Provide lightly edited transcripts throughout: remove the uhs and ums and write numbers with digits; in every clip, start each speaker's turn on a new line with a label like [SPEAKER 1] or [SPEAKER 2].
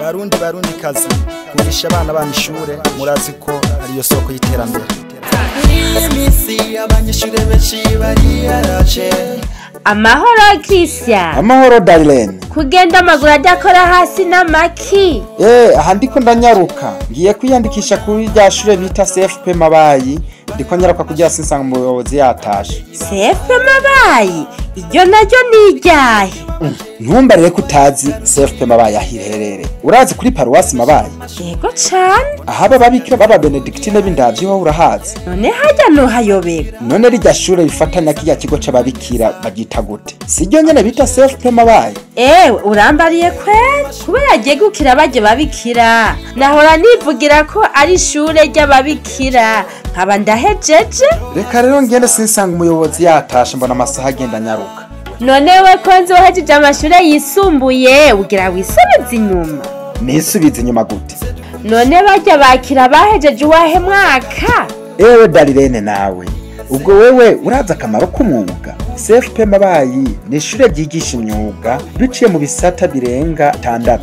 [SPEAKER 1] Barundi, barundi kazi, kugisha abana bana ishure, murazi ko ariyo soko y'iterambere. Muri iyi minsi abanyeshure benshi bariyaraje.
[SPEAKER 2] Amahoro, Christian.
[SPEAKER 3] Amahoro, Darlene.
[SPEAKER 2] Kugenda amaguru adakora hasi n'amaki?
[SPEAKER 3] Aha ndiko ndanyaruka, ngiye kwiyandikisha kuri rya shure bita CFP Mabayi. Ndiko nyaruka kugira sinsanga umuyobozi yatashe.
[SPEAKER 2] CFP Mabayi, iryo naryo ni iryahe?
[SPEAKER 3] Ntumbarire ko utazi CFP Mabayi aho iherereye. Urazi kuri paruwasi Mabayi?
[SPEAKER 2] Yego cane.
[SPEAKER 3] Ahaba ababikira baba Benedictine b'indavyi ho, urahazi?
[SPEAKER 2] None harya nohayoberwa?
[SPEAKER 3] None rirya shure bifatanya kirya kigo c'ababikira bagita gute? Siryo nyene bita CFP Mabayi?
[SPEAKER 2] Ewe, urambariye kweri! Kubera ryegukira barya babikira, nahora nivugira ko ari ishure ry'ababikira, nkaba ndahejeje.
[SPEAKER 3] Reka rero ngende sinsanga umuyobozi yatashe, mbona amasaha agenda anyaruka.
[SPEAKER 2] None we ko nzi wahejeje amashure yisumbuye, ugira wisubize inyuma?
[SPEAKER 3] Nisubize inyuma gute?
[SPEAKER 2] None barya bakira bahejeje uwahe mwaka?
[SPEAKER 3] Ewe Darirene, nawe ubwo wewe urazi akamaro k'umwuga? CFP Mabayi ni ishure ryigisha imyuga biciye mu bisata birenga 6.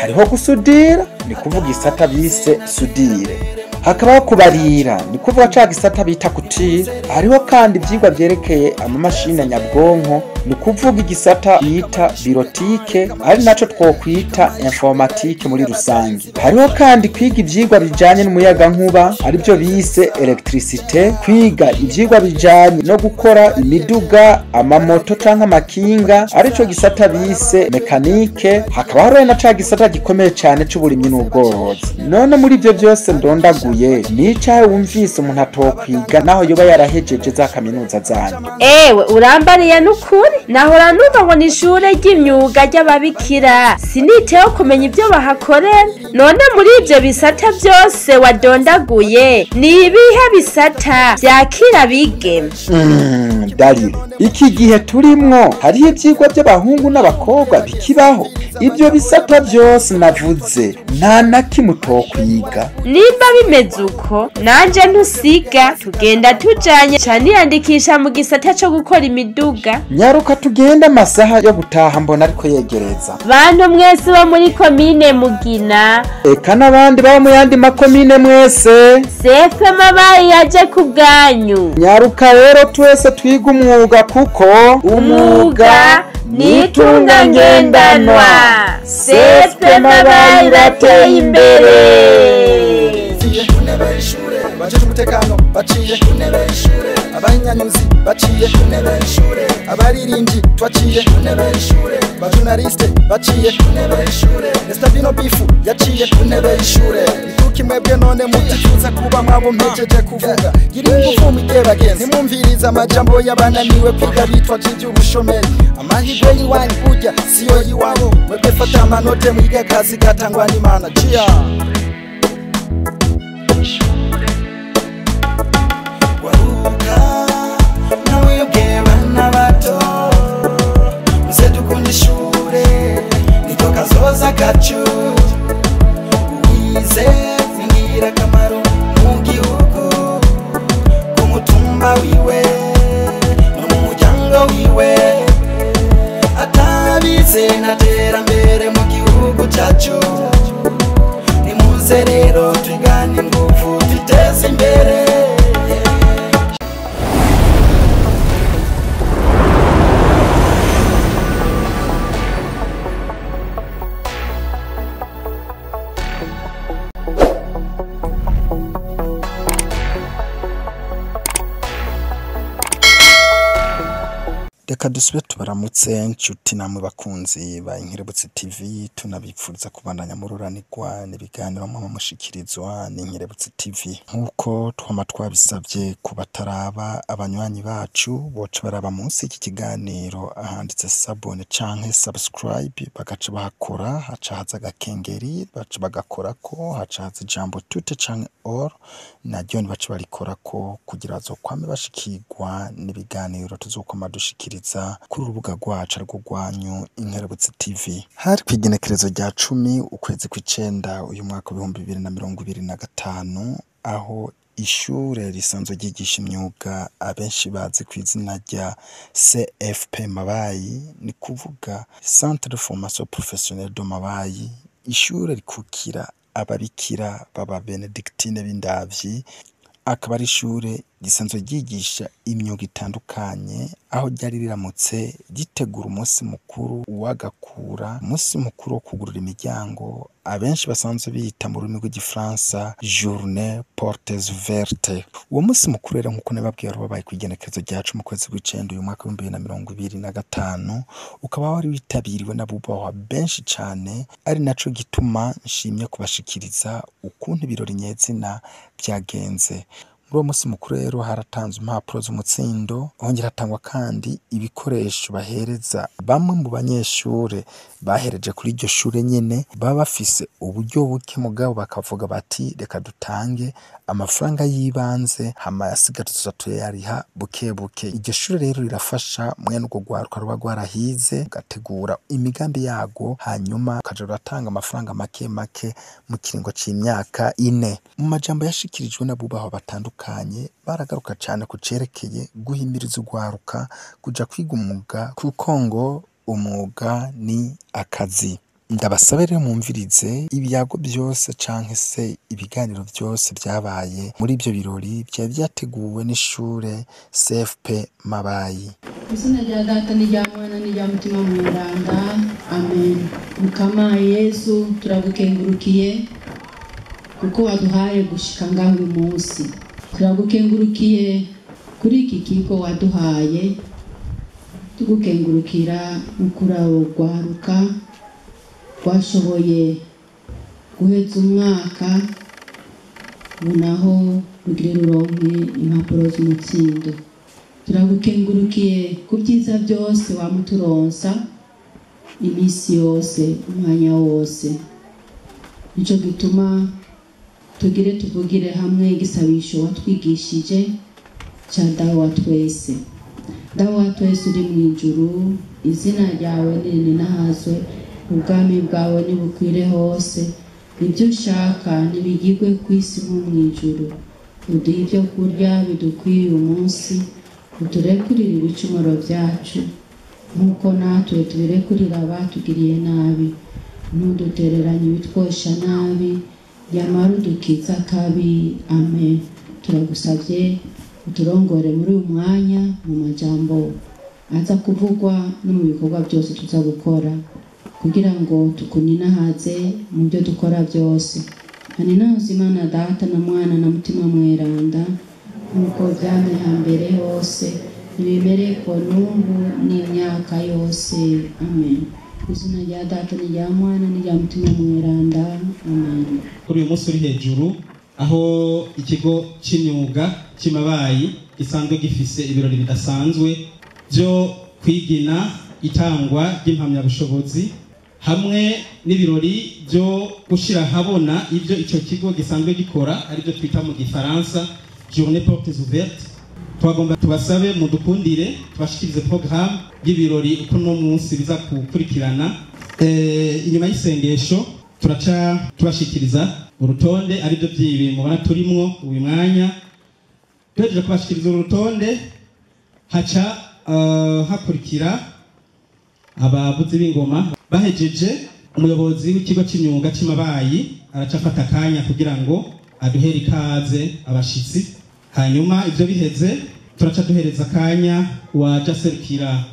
[SPEAKER 3] Hariho gusudira, ni kuvuga isata bise soudure, hakabaho kubarira, ni kuvuga ca gisata bita couture. Hariho kandi ivyigwa vyerekeye amamashini nyabwonko, ni kuvuga igisata bita bureautique, ari naco twokwita informatique muri rusange. Hariho kandi kwiga ivyigwa bijanye n'umuyagankuba, arivyo bise électricité, kwiga ivyigwa bijanye no gukora imiduga, amamoto canke amakinga, arico gisata bise mécanique. Hakaba hariho na ca gisata gikomeye cane c'uburimyi n'ubworozi. None muri ivyo vyose ndondaguye, nicaye wumvise umuntu atokwiga naho yoba yarahejeje za kaminuza zanyu?
[SPEAKER 2] Ewe, urambariye n'ukuri! Nahora numva ngo ni ishure ry'imyuga ry'ababikira, siniteho kumenya ibyo bahakorera. None muri ivyo bisata vyose wadondaguye, ni ibihe bisata vyakira abigeme?
[SPEAKER 3] Darire, iki gihe turimwo hariho ivyigwa by'abahungu n'abakobwa bikibaho? Ibyo bisata byose navuze, nta na kimwe utokwiga.
[SPEAKER 2] Nimba bimeze uko, nanje ntusiga, tugenda tujanye, ca niyandikisha mu gisata co gukora imiduga.
[SPEAKER 3] Nyaruka tugende, amasaha yo gutaha mbona ariko yegereza.
[SPEAKER 2] Bantu mwese bo muri komine Mugina,
[SPEAKER 3] eka n'abandi baba mu yandi makomine mwese,
[SPEAKER 2] CFP Mabayi yaje ku bwanyu.
[SPEAKER 3] Nyaruka rero twese twiga umwuga, kuko
[SPEAKER 2] umwuga ni itunga ngendanwa. CFP Mabayi irateye imbere.
[SPEAKER 1] Ku ntebe y'ishure, bajeje umutekano baciye ku ntebe y'ishure, abahinyanyuzi baciye ku ntebe y'ishure, abaririmbyi twaciye ku ntebe y'ishure, bajournaliste baciye ku ntebe y'ishure, Estabino Bifu yaciye ku ntebe y'ishure. Nikuki mwebwe none mutifuza kuba mwabo mpejeje kuvuga? Gira ingufu mwige bagenzi, ntimwumvirize amajambo y'abananiwe kwiga bitwa ivy'ubushomeri. Amahirwe y'iwanyu burya siyo y'iwabo. Mwebwe fata amanote mwige, akazi gatangwa n'Imana. Cheer! Waruka namwebwe bana bato, muze dukunda ishure, niko kazoza kacu. Uwize ni ingirakamaro mu gihugu, ku mutumba wiwe no mu muryango wiwe. Atabize nta terambere mu gihugu cyacu. Nimuze rero twigane ingufu, twiteze imbere.
[SPEAKER 3] Reka dusube tubaramutse nshuti namwe bakunzi ba Inkerebutsi TV, tunabipfuriza kubandanya mururanirwa n'ibiganiro mwama mushikirizwa n'Inkerebutsi TV. Nk'uko twama twabisabye, ku bataraba abanywanyi bacu, boca baraba munsi y'iki kiganiro ahanditse s'abonner canke subscribe, bagaca bahakora, haca haza agakengeri, baca bagakorako, haca haza ijambo toutes canke all, naryo baca barikorako kugira bazokwame bashikirwa n'ibiganiro tuzokwama dushikiriza kuri urubuga rwacu arirwo rwanyu Inkerebutsi TV. Hari kw'igenekerezo rya 10 ukwezi kw'icenda uyu mwaka w'2025, aho ishure risanzwe ryigisha imyuga abenshi bazi kw'izina rya CFP Mabayi, ni kuvuga Centre de Formation Professionnelle de Mabayi. Ishure rikukira ababikira baba Benedictine b'Indavyi, akaba ari ishure risanzwe ryigisha imyuga itandukanye, aho ryari riramutse ritegura umunsi mukuru w'agakura, umunsi mukuru wo kugurura imiryango, abenshi basanzwe bita mu rurimi rw'igifaransa journée portes ouvertes. Uwo munsi mukuru rero nk'uko nababwiye wari wabaye kw'igenekerezo rya 10 mu kwezi kw'icenda uyu mwaka w'2025, ukaba wari witabiriwe n'abubahwa benshi cane, ari naco gituma nshimye kubashikiriza ukuntu ibirori nyezina vyagenze. Muri uwo munsi mukuru rero haratanzwe impapuro z'umutsindo, hongera hatangwa kandi ibikoresho bahereza bamwe mu banyeshure bahereje kuri iryo shure nyene, baba bafise uburyo buke mugabo bakavuga bati reka dutange amafaranga y'ibanze hama ayasigaye tuzoza turayariha buke buke. Iryo shure rero rirafasha mwene urwo rwaruka ruba rwarahize, rugategura imigambi yarwo, hanyuma rukaja ruratanga amafaranga make make mu kiringo c'imyaka 4. Mu majambo yashikirijwe n'abubahwa batandukanye, baragaruka cane ku cerekeye guhimiriza urwaruka kuja kwiga umwuga, kuko ngo umwuga ni akazi. Ndabasabe rero mwumvirize ibiyago vyose canke se ibiganiro vyose vyabaye muri ivyo birori vyari vyateguwe n'ishure CFP Mabayi.
[SPEAKER 4] Izina rya Data n'irya Mwana n'irya Mutima Mweranda, amen. Mukama Yesu, turagukengurukiye kuko waduhaye gushika ngaho uyu munsi. Turagukengurukiye kuri iki kigo waduhaye, tugukengurukira rwaruka rwashoboye guheza umwaka, ubu naho rugire ruronke impapuro z'umutsindo. Turagukengurukiye ku byiza byose wamuturonsa iminsi yose, umwanya wose. Nico gituma tugire tuvugire hamwe igisabisho watwigishije ca Dawe wa twese. Dawe wa twese uri mw'ijuru, izina ryawe nirinahazwe, ubwami bwawe nibukwire hose, ibyo ushaka nibigirwe kw'isi nko mw'ijuru. Uduhe ibyo kurya bidukwiye uyu munsi, uturekurire ibicumuro byacu nk'uko natwe tubirekurira abatugiriye nabi, ntudutereranye ibitwosha nabi, yamara udukiza akabi. Amen. Turagusabye uturongore muri uyu mwanya, mu majambo aza kuvugwa no mu bikorwa byose tuza gukora, kugira ngo tukuninahaze mu byo dukora byose. Haninahaze Imana Data na Mwana na Mutima Mweranda, nk'uko byamye hambere hose, nibimere ko n'ubu n'imyaka yose. Amen. Izina rya Data n'irya Mwana n'irya Mutima Mweranda. Amen.
[SPEAKER 5] Kuri uyu munsi uri hejuru, aho ikigo c'imyuga c'Imabayi gisanzwe gifise ibirori bidasanzwe byo kwigina itangwa ry'impamyabushobozi, hamwe n'ibirori byo gushira habona ivyo ico kigo gisanzwe gikora, arivyo twita mu gifaransa journée portes ouvertes. Twagomba tubasabe mudukundire tubashikirize programme y'ibirori uko no munsi biza gukurikirana. Inyuma y'isengesho turaca tubashikiriza urutonde, arivyo vyibi mubona turimwo uyu mwanya. Tuhejeje kubashikiriza urutonde, haca hakurikira abavuzi b'ingoma. Bahejeje, umuyobozi w'ikigo c'imyuga c'Imabayi araca afata akanya kugira ngo aduhere ikaze abashitsi. Hanyuma ivyo biheze, turaca duhereza akanya uwaje aserukira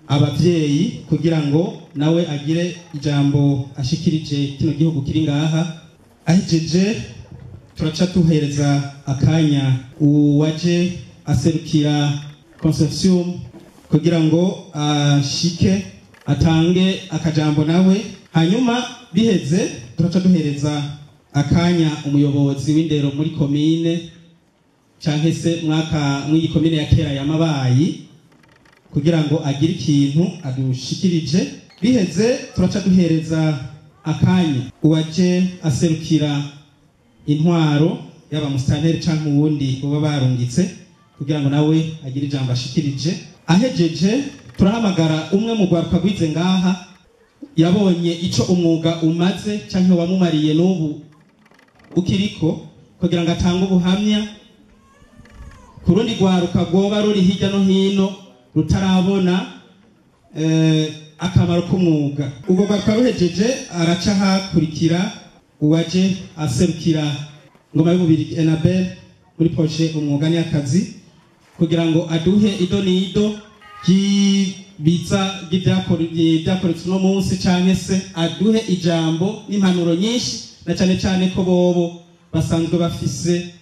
[SPEAKER 5] abavyeyi kugira ngo nawe agire ijambo ashikirije kino gihugu kiri ngaha. Ahejeje, turaca duhereza akanya uwaje aserukira consortium kugira ngo ashike atange akajambo nawe. Hanyuma biheze, turaca duhereza akanya umuyobozi w'indero muri komine canke se mwaka mw'iyi komine ya kera ya Mabayi kugira ngo agire ikintu adushikirije. Biheze, turaca duhereza akanya uwaje aserukira intwaro, yaba musitanteri canke uwundi baba barungitse, kugira ngo nawe agire ijambo ashikirije. Ahejeje, turahamagara umwe mu rwaruka rwize ngaha, yabonye ico umwuga umaze canke wamumariye n'ubu ukiriko, kugira ngo atange ubuhamya ku rundi rwaruka rwoba ruri hirya no hino rutarabona. Akamaro k'umwuga. Ubwo rwaruka ruhejeje, araca hakurikira uwaje aserukira Ngoma y'Ububirigi Enabel muri projet Umwuga n'Akazi, kugira ngo aduhe ido n'ido ry'ibiza ry'ibyakoretse uno munsi, canke se aduhe ijambo n'impanuro nyinshi, na cane cane ko bobo basanzwe bafise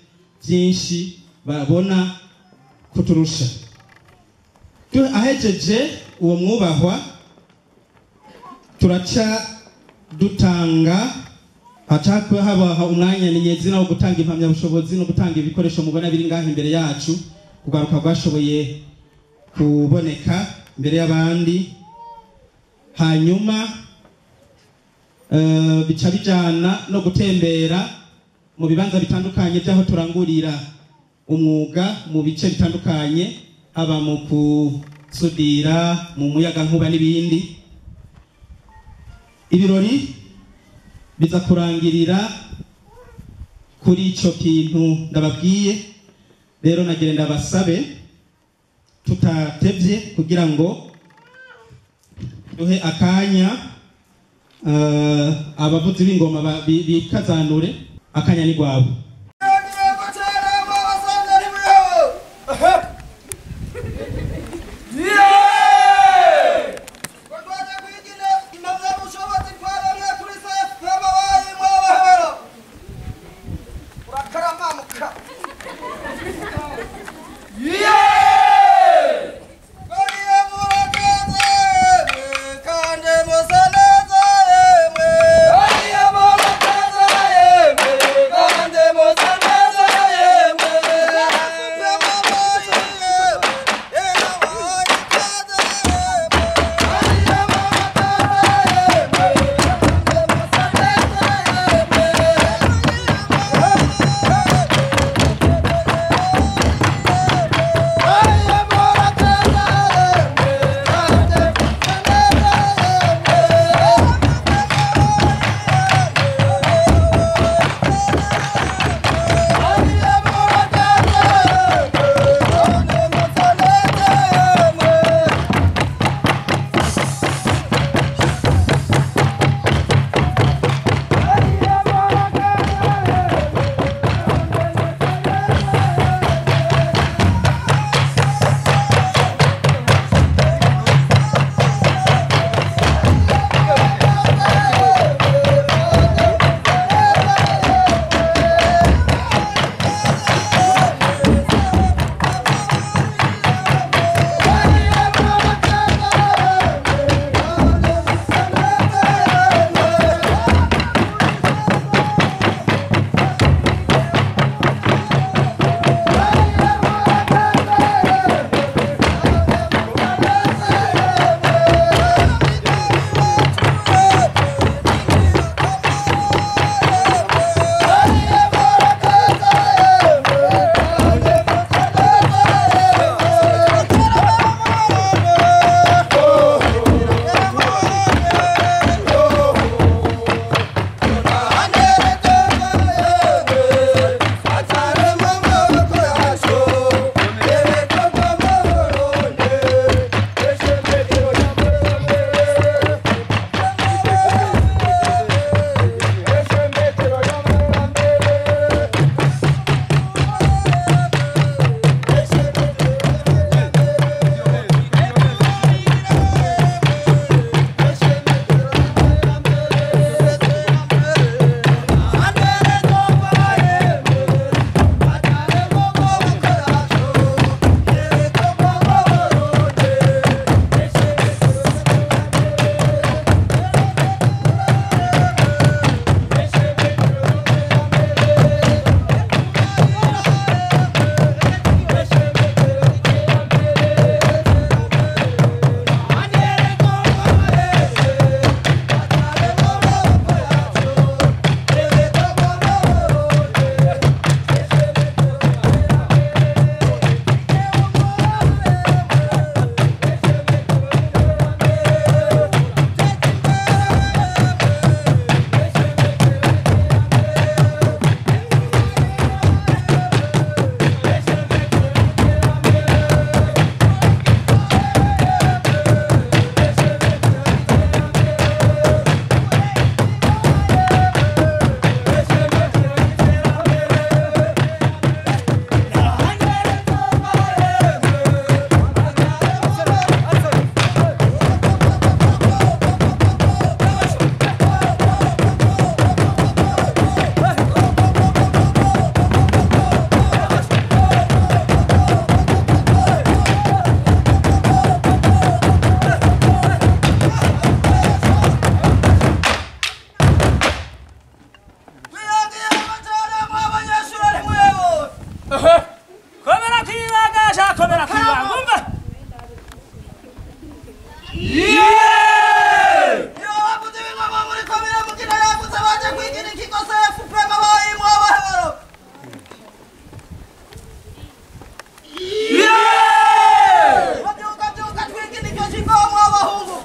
[SPEAKER 5] byinshi babona kuturusha. Ahejeje uwo mwubahwa, turaca dutanga, haca habaha umwanya ni nyezina wo gutanga impamyabushobozi no gutanga ibikoresho mubona biri ngaho imbere yacu, kugaruka rwashoboye kuboneka imbere y'abandi. Hanyuma bica bijana no gutembera mu bibanza bitandukanye by'aho turangurira umwuga mu bice bitandukanye, haba mu kusudira, mu muyagankuba n'ibindi. Ibirori biza kurangirira kuri ico kintu ndababwiye. Rero nagire ndabasabe tutatevye, kugira ngo duhe akanya abavuzi b'ingoma bikazanure. Akanya ni gwabo.
[SPEAKER 6] Kandi kwigira ikigo CFP Mabayi mwabahebero. Babyuka byuka twigira icyo kigo mwabahungu.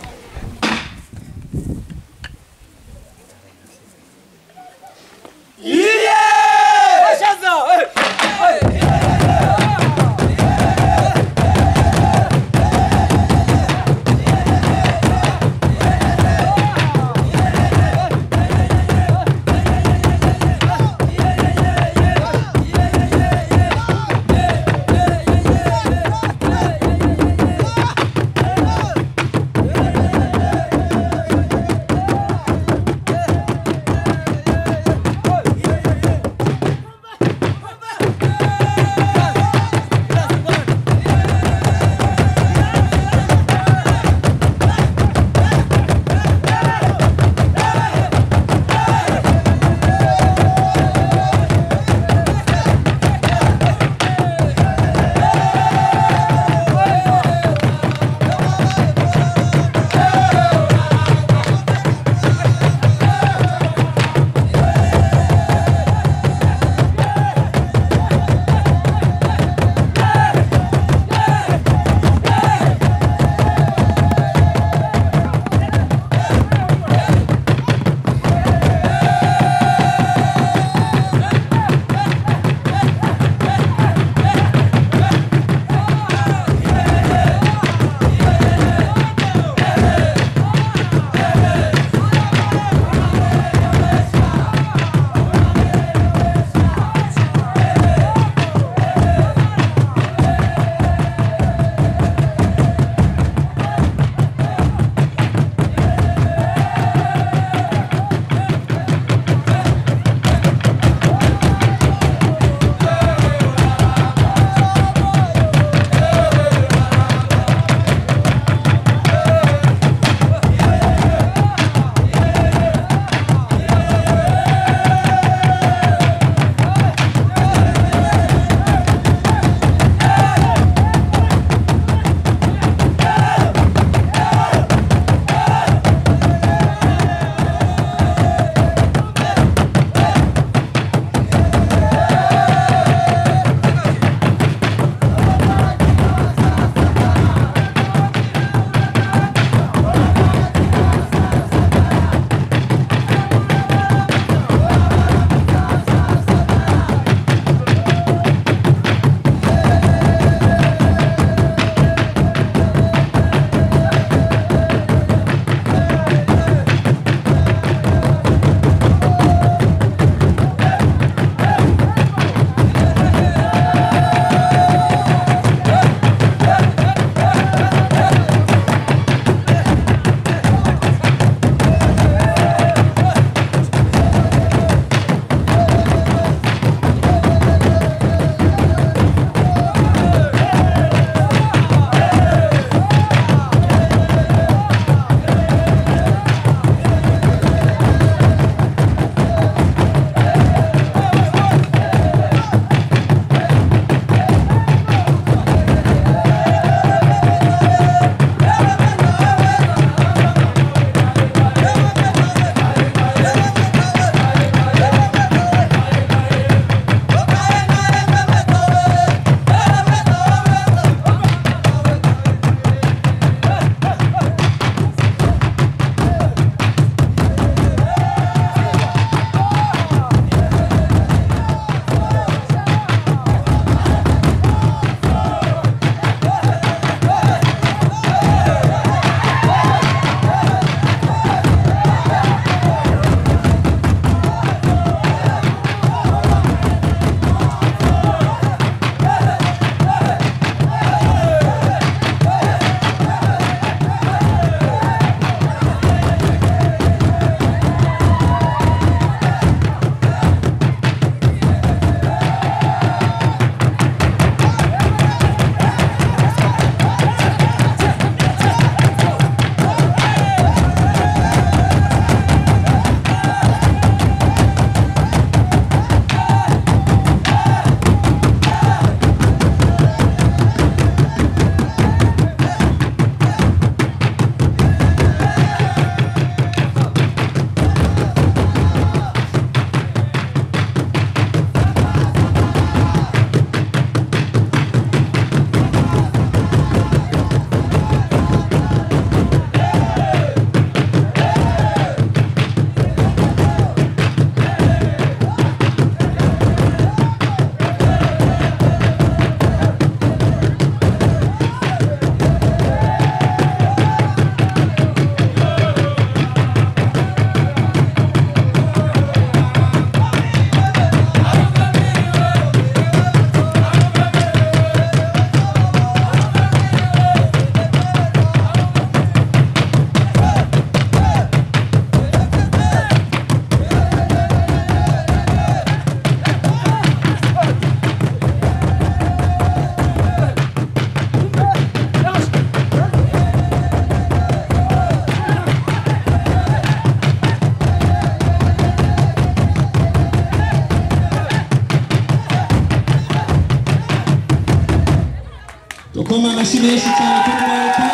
[SPEAKER 5] Twakoma amashyi menshi cyane kuri rwaruka.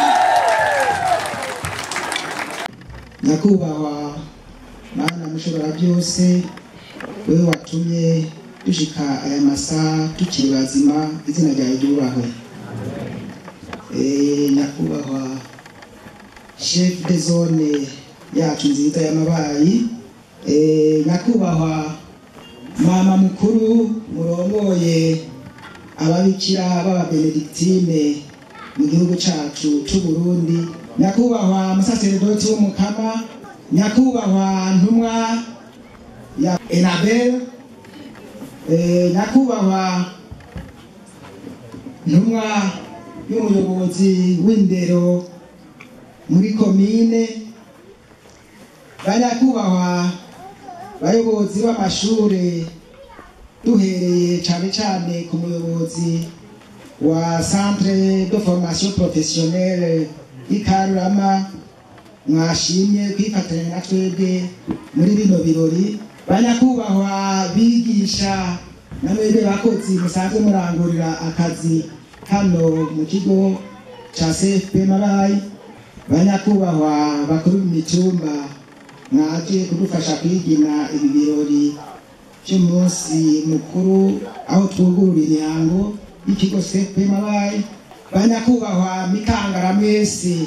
[SPEAKER 7] Nyakubahwa Mana mushobora byose, wewe watumye dushika aya masaha tukiri bazima, izina ryawe ryubahwe. Nyakubahwa chef de zone yacu nziza y'Amabayi, nyakubahwa mama mukuru murongoye ababikira b'ababenediktine mu gihugu cacu c'u Burundi, nyakubahwa musaseredoti w'umukama, nyakubahwa ntumwa ya Enabel, nyakubahwa ntumwa y'umuyobozi w'indero muri komine, banyakubahwa bayobozi b'amashure, duhereye cane cane ku muyobozi wa centre de formation professionnelle y'Ikarurama, mwashimye kwifatanya na twebwe muri bino birori, banyakubahwa bigisha na mwebwe bakozi musanzwe murangurira akazi hano mu kigo ca CFP Mabayi, banyakubahwa bakuru b'imitumba mwaje kudufasha kwigina ibi birori by'umunsi mukuru aho twugurura imihango y'ikigo CFP Mabayi, banyakubahwa mikangara mwese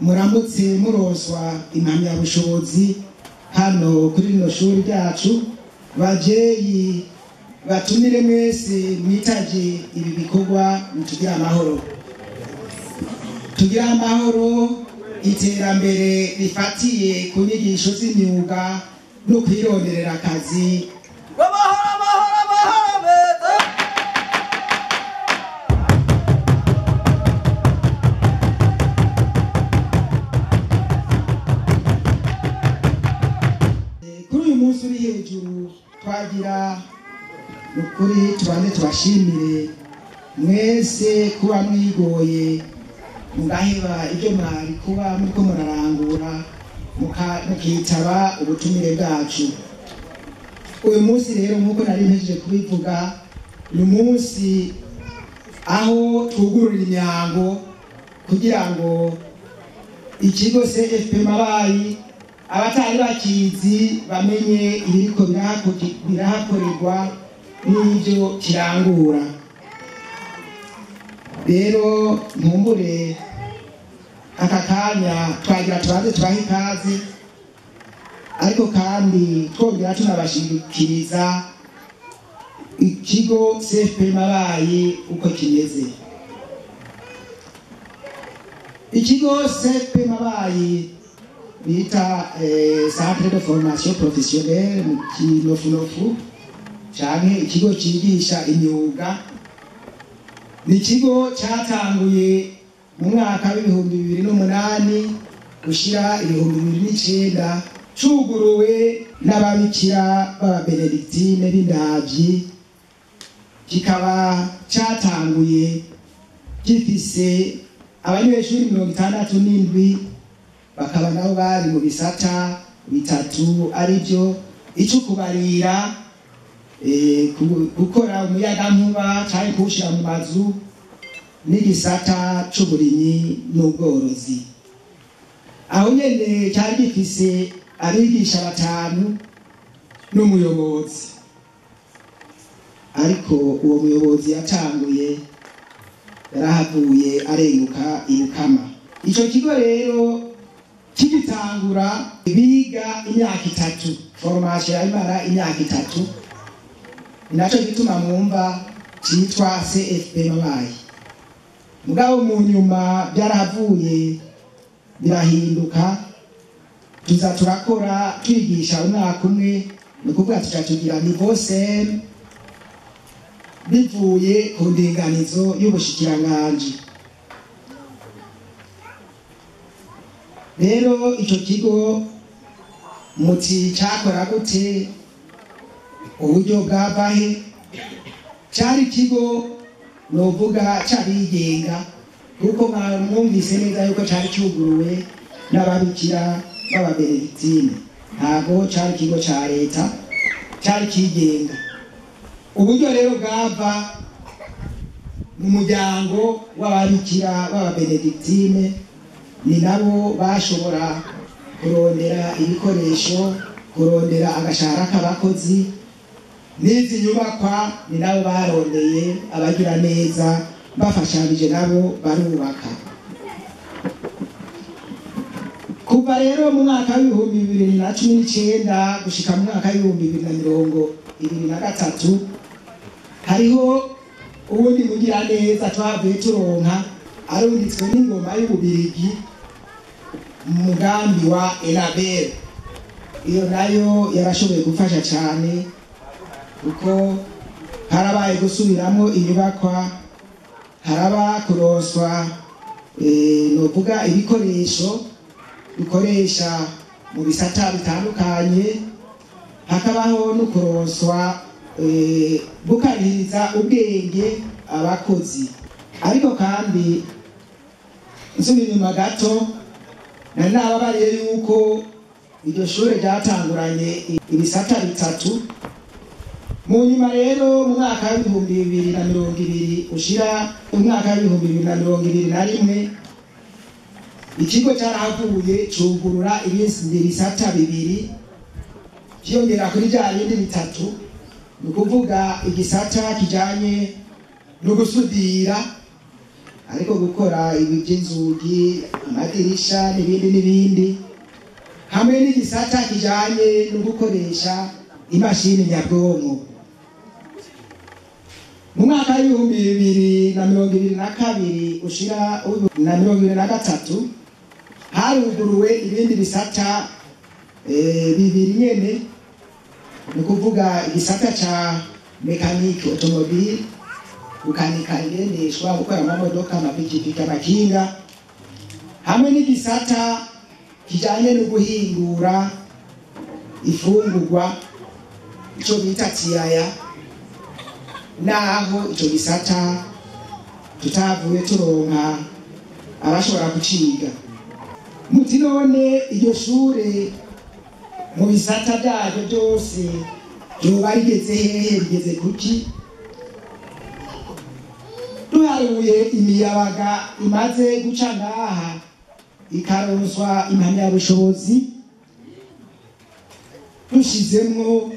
[SPEAKER 7] muramutse muronswa impamyabushobozi hano kuri rino shuri ryacu, bajeyi batumire mwese mwitaje ibi bikorwa, mutugire amahoro, tugire amahoro, iterambere rifatiye ku nyigisho z'imyuga no kwironderera akazi.
[SPEAKER 6] Amahoro, amahoro, amahoro meza.
[SPEAKER 7] Kuri uyu munsi uri hejuru twagira ukuri tubanze tubashimire mwese kuba mwigoye mugaheba ibyo mwari kuba muriko murarangura mukitaba ubutumire bwacu. Uyu munsi rero nk'uko nari mpejeje kubivuga, uyu munsi aho twugurura imihango kugira ngo ikigo CFP Mabayi abatari bakizi bamenye ibiriko birahakorerwa n'ibyo kirangura. Rero nkumbure aka kanya twagira tubanze tubahe ikaze, ariko kandi twongera tunabashikiriza ikigo CFP Mabayi uko kimeze. Ikigo CFP Mabayi bita Centre de Formation Professionnelle mu Kinofunofu, canke ikigo cigisha imyuga, ni ikigo catanguye mu mwaka w'2008 gushira 2009, cuguruwe n'ababikira b'ababenediktine b'indavyi, kikaba catanguye gifise abanyeshuri 67, bakaba nabo bari mu bisata bitatu, arivyo ico kubarira, gukora umuyagankuba canke kuwushira mu mazu, n'igisata c'uburimyi n'ubworozi. Aho nyene cari gifise abigisha 5 n'umuyobozi, ariko uwo muyobozi yatanguye yarahavuye arenguka ibukama. Ico kigo rero kigitangura biga imyaka 3, formation yamara imyaka 3, ni naco gituma mwumva citwa CFP Mabayi. Mugabo mu nyuma byarahavuye birahinduka, tuza turakora twigisha umwaka umwe, ni ukuvuga tuca tugira niveau CM bivuye ku ndinganizo y'ubushikiranganji. Rero ico kigo muti cakora gute, uburyo bwavahe? Cari ikigo novuga carigenga, kuko mwumvise neza yuko cari cuguruwe n'ababikira b'ababenediktine, ntabwo cari ikigo ca leta, cari kigenga. Uburyo rero bwava Mu muryango w'ababikira b'ababenediktine ni nabo bashobora kurondera ibikoresho, kurondera agashahara k'abakozi, n'izi nyubakwa ni nabo barondeye abagira neza bafashanije nabo barubaka. Kuva rero mu mwaka w'2019 gushika mu mwaka w'2023 hariho uwundi mugira neza twavuye turonka arungitswe n'ingoma y'Ububirigi mu mugambi wa Enabel. Iyo nayo yarashoboye gufasha cyane kuko harabaye gusubiramo inyubakwa, haraba kuronswa novuga ibikoresho dukoresha mu bisata bitandukanye, hakabaho no kuronswa bukarihiriza ubwenge abakozi. Ariko kandi nsubira inyuma gato, nari nababariye yuko iryo shure ryatanguranye ibisata bitatu. Mu nyuma rero mu mwaka w'2020 ushira umwaka w'2021 ikigo cyarahavuye cugurura ibindi bisata bibiri byiyongera kuri bya bindi bitatu, ni ukuvuga igisata kijanye no gusudira, ariko gukora ibi by'inzugi, amadirisha n'ibindi n'ibindi, hamwe n'igisata kijanye no gukoresha imashini nyabwonko. Mu mwaka w'2022 ushira na 2023 haruguruwe ibindi bisata bibiri nyene, ni kuvuga igisata ca mekanike automobile, gukanika ingendeshwa, gukora amamodoka, amapikipiki, amakinga, hamwe n'igisata kijanye no guhingura ifungurwa ico bita tiyaya. Naho ico gisata tutavuye turonka abashobora kuciga. Muti none iryo shure mu bisata byaryo byose ryoba rigeze hehe, rigeze kuki? Duharuye imiyabaga imaze guca ngaha ikaronswa impamyabushobozi, dushizemwo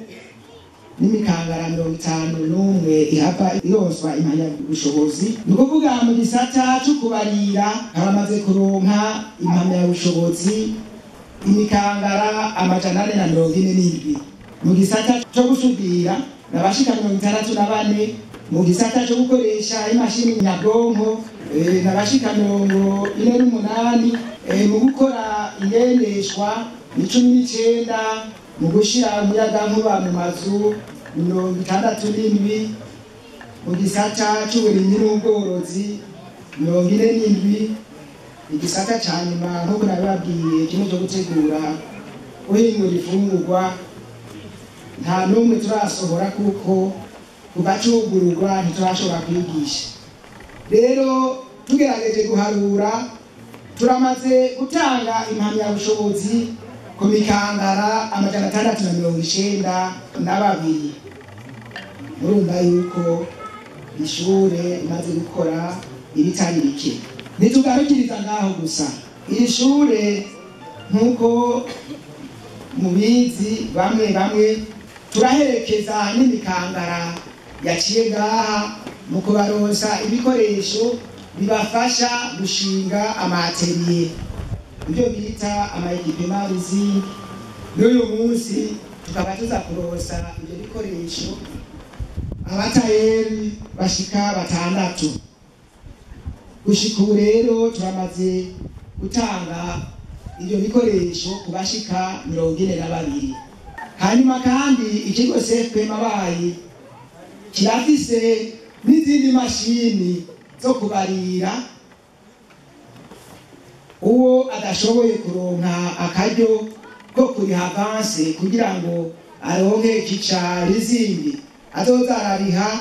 [SPEAKER 7] n'imikangara 51 ihava ironswa impamyabushobozi, ni ukuvuga mu gisata co kubarira haramaze kuronka impamyabushobozi imikangara 447, mu gisata co gusudira n'abashika 64, mu gisata cyo gukoresha imashini nyabwonko n'abashika 48, mu gukora ingendeshwa ni 19, mu gushira umuyagankuba mu mazu 67, mu gisata c'uburimyi n'ubworozi 47, igisata ca nyuma nk'uko nabibabwiye kimwe cyo gutegura guhingura ifungurwa nta n'umwe turasohora kuko kuva cugururwa ntiturashobora kwigisha. Rero tugerageje guharura turamaze gutanga impamyabushobozi ku mikangara 692. Murumva yuko ishure imaze gukora ibitari bike. Ntitugarukiriza ngaho gusa, iri shure nk'uko mubizi bamwe bamwe turaherekeza n'imikangara yaciye ngaha mu kubaronsa ibikoresho bibafasha gushinga amateriye, ibyo bita ama-equipement leasing. N'uyu munsi tukaba tuza kuronsa ibyo bikoresho abatayeri bashika 6. Gushika ubu rero turamaze gutanga ibyo bikoresho ku bashika 42. Hanyuma kandi ikigo CFP Mabayi kirafise n'izindi mashini zo kubarira uwo adashoboye kuronka akaryo ko kuriha avance kugira ngo aronke kica rizindi azoza arariha.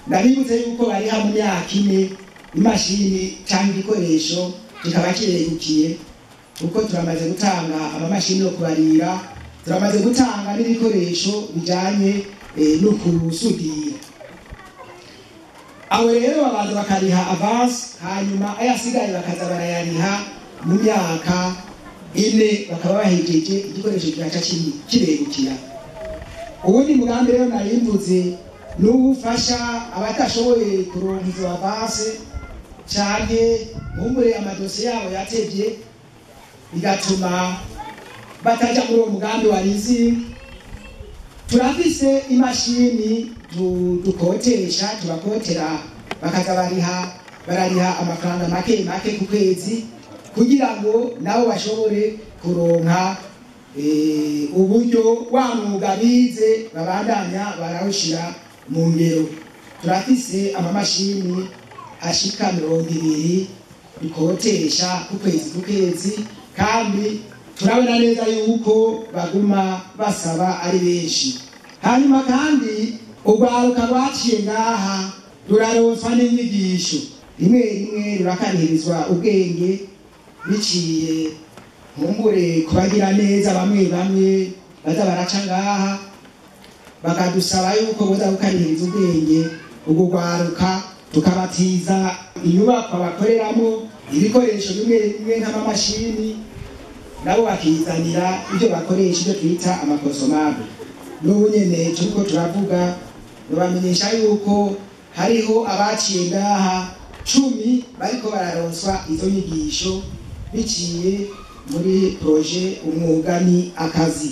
[SPEAKER 7] Ndabibutse yuko bariha mu myaka 4 imashini cyangwa igikoresho kikaba kiregukiye, kuko turamaze gutanga amamashini yo kubarira, turamaze gutanga n'ibikoresho bijanye no kusudira. Abo rero babanza bakariha avance, hanyuma ayasigaye bakaza barayariha mu myaka 4, bakaba bahejeje igikoresho kigaca kiberukira. Ubundi mugambi rero narimvuze n'ubufasha abatashoboye kuronka izo avance canke nkumbure amadosiye yabo yatevye bigatuma bataja muri uwo mugambi wa leasing. Turafise imashini dukotesha, tubakotera bakaza barariha amafaranga make make ku kwezi kugira ngo nabo bashobore kuronka uburyo wa mwuga bize babandanya barawushira mu ngero. Turafise amamashini ashika 20 dukotesha ku kwezi ku kwezi, kandi turabona neza yuko baguma basaba ari benshi. Hanyuma kandi urwaruka rwaciye ngaha ruraronswa n'inyigisho, rimwe rimwe rurakarihirizwa ubwenge biciye nkumbure kubagira neza bamwe bamwe baza baraca ngaha bakadusaba yuko boza gukarihiriza ubwenge ubwo rwaruka, tukabatiza inyubakwa bakoreramo, ibikoresho bimwe bimwe nk'amamashini, nabo bakizanira ibyo bakoresha, ibyo twita amakonsomable. N'ubu nyene turiko turavuga babamenyesha yuko hariho abaciye ngaha 10 bariko bararonswa izo nyigisho biciye muri projet umwuga ni akazi.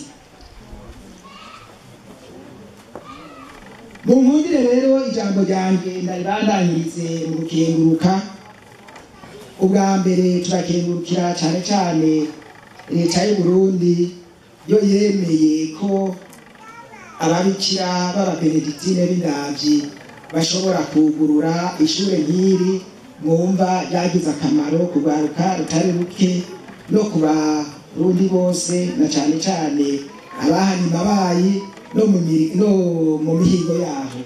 [SPEAKER 7] Mu nkundire rero ijambo ryanje ndaribandanyirize mu gukenguruka. Ubwa mbere turakengurukira cane cane leta y'u Burundi yo yemeye ko ababikira b'ababenedictine b'indavyi bashobora kugurura ishure nk'iri mwumva ryagize akamaro kugaruka rutari ruke no ku Barundi bose, na cane cane abahanye Mabayi no mu mihigo yaho.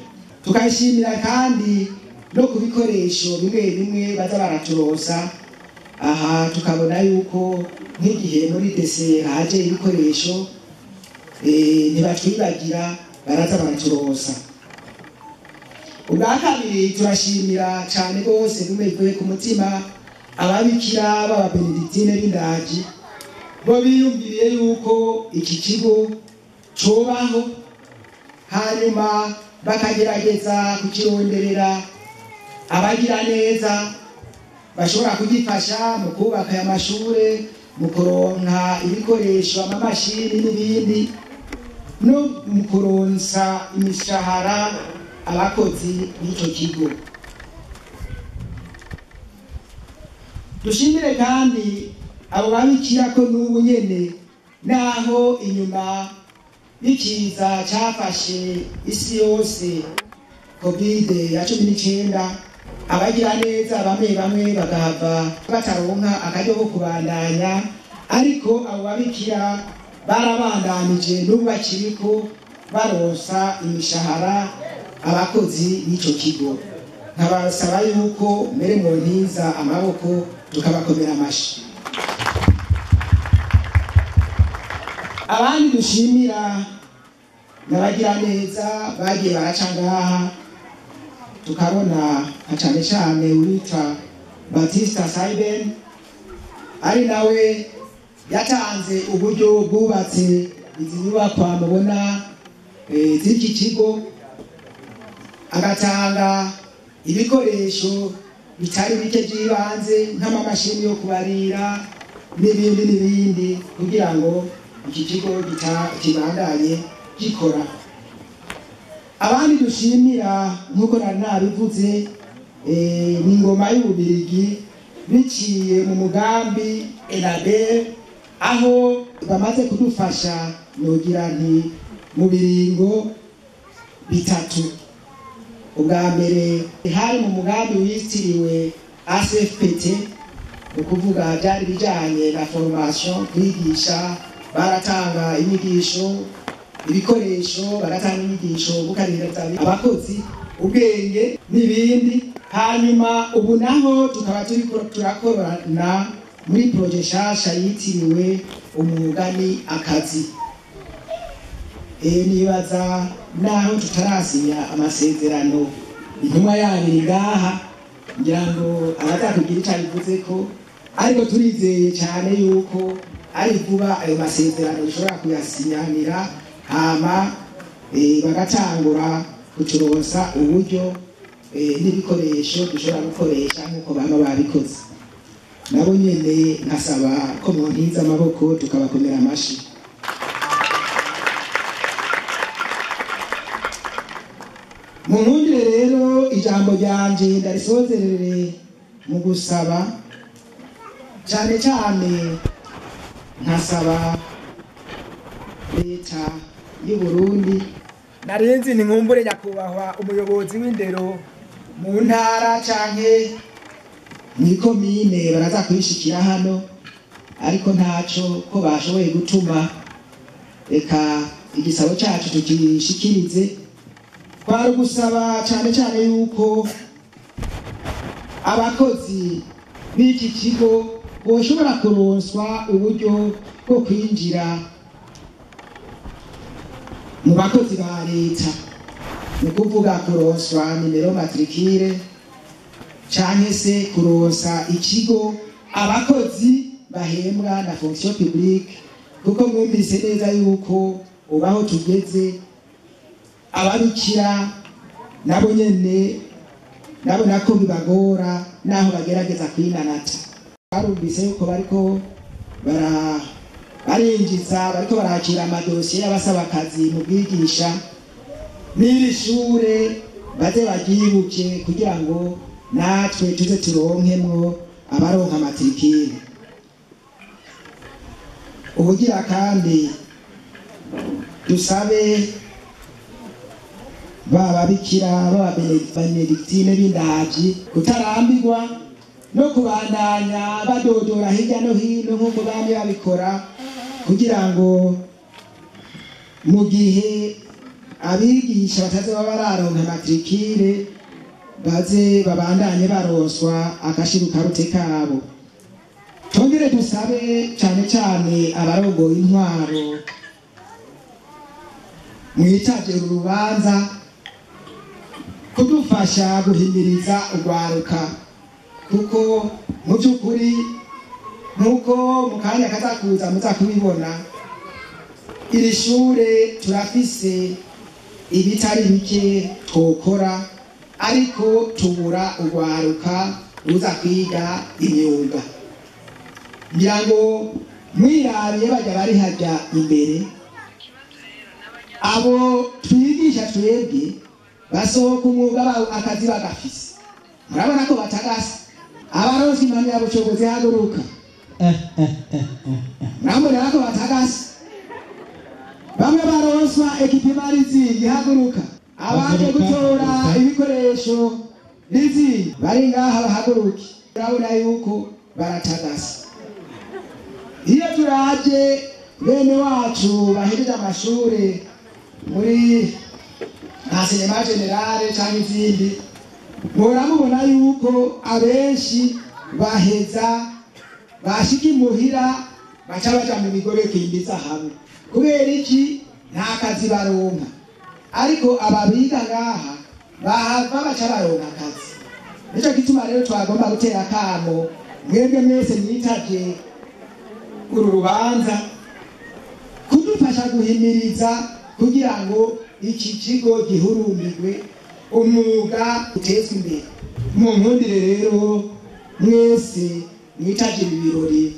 [SPEAKER 7] Tukayishimira kandi no ku bikoresho bimwe bimwe baza baraturosa. Aha tukabona yuko nk'igihe muri dese haje ibikoresho ntibatwibagira, baraza baraturosa. Ubwa kabiri turashimira cyane rwose bimwe ku mutima ababikira b'ababenedictine b'indaji bo biyumviriye yuko iki kigo cobaho, hanyuma bakagerageza kukironderera abagira neza bashobora kugifasha mu kubaka aya mashure, mu kuronka ibikoresho, amamashini n'ibindi, no mu kuronsa imishahara abakozi b'ico kigo. Dushimire kandi abo babikira ko n'ubu nyene naho inyuma y'ikiza cafashe isi yose COVID ya 19, abagira neza bamwe bamwe bagahava bataronka akaryo ko kubandanya, ariko abo babikira barabandanije n'ubu bakiriko baronsa imishahara abakozi b'ico kigo. Nkabasaba yuko mbere mwontiza amaboko tukabakomera amashi. Abandi dushimira n'abagira neza bagiye baraca ngaha, tukabona nka cane cane uwitwa Batista Saiben, ari nawe yatanze uburyo bwubatse izi nyubakwa mubona z'iki kigo, agatanga ibikoresho bitari bike by'ibanze nk'amamashini yo kubarira n'ibindi n'ibindi kugira ngo iki kigo kibandanye gikora. Abandi dushimira nk'uko nari nabivuze ni ingoma y'Ububirigi biciye mu mugambi Enabel, aho bamaze kudufasha nogira nti mu biringo bitatu. Ubwa mbere hari mu mugambi witiriwe ACFPT, ni ukuvuga byari bijanye na formation, kwigisha, baratanga inyigisho, ibikoresho, baratanga inyigisho gukarira abakozi ubwenge n'ibindi. Hanyuma ubu naho tukaba turiko turakorana muri projet nshasha yitiriwe umwuga ni akazi. Nibaza naho tutarasinya amasezerano Intumwa yabiri ngaha ngira ngo abazakugira ico abivuze ko, ariko turizeye cyane yuko ari vuba ayo masezerano dushobora kuyasinyanira, hama bagatangura kuturonsa uburyo n'ibikoresho dushobora gukoresha nk'uko baba babikoze. Nabo nyene nkasaba ko mwonkiza amaboko tukabakomera amashi. Munkundire rero ijambo ryanje ndarisozerere mu gusaba cyane cyane nkasaba leta y'u Burundi. Narinzi ni nkumbure nyakubahwa umuyobozi w'indero mu ntara canke mw'ikomine baraza kwishikira hano, ariko ntaco ko bashoboye gutuma. Reka igisabo cacu tukishikirize. Kwari gusaba cyane cyane yuko abakozi b'iki kigo boshobora kuronswa uburyo bwo kwinjira mu bakozi ba leta, ni kuvuga kuronswa nimero matrikire canke se kuronsa ikigo abakozi bahembwa na fonction publique, kuko mwumvise neza yuko ubaho tugeze ababikira nabo nyene nabona ko bibagora naho bagerageza kwinanata. Barumvise yuko bariko barinjiza, bariko barakira amadosiye y'abasaba akazi mu bwigisha n'iri shure baze bagyibuke kugira ngo natwe tuze turonkemwo abaronka matrikire. Ubugira kandi dusabe bababikira b'ababenediktine b'indaji kutarambirwa no kubandanya badodora hirya no hino nk'uko bamwe babikora, kugira ngo mu gihe abigisha batazoba bararonka matrikire baze babandanye baronswa akashirukarute kabo. Tongere dusabe cyane cyane abarongoye intwaro mwitavye uru rubanza kudufasha guhimiriza urwaruka, kuko mu by'ukuri nkuko mu kanya kazakuza muza kubibona, iri shure turafise ibitari bike twokora, ariko tubura urwaruka ruza kwiga imyuga. Ngira ngo mwirabiye bajya bari hajya imbere, abo twigisha twebwe basohoka umwuga akazi bagafise, murabona ko batagase. Abaronse impamyabushobozi haguruka, murabona ko batagase. Bamwe baronswa ekipimarizi haguruka, abaje gutora ibikoresho bizi bari ngaha bahaguruke, murabona yuko baratagase. Iyo turaje bene wacu bahejeje amashure muri enseignement général canke izindi, muramubona yuko abenshi baheza bashika imuhira baca baja mu migobe kwimbiza hamwe. Kubera iki? Nta kazi baronka. Ariko ababiga ngaha bahava baca baronka akazi. Nico gituma rero twagomba gutera akamo mwebwe mwese mwitavye uru rubanza kudufasha guhimiriza kugira ngo iki kigo gihurumbirwe, umwuga utezwe imbere. Mu nkundire rero mwese mwitavye ibi birori,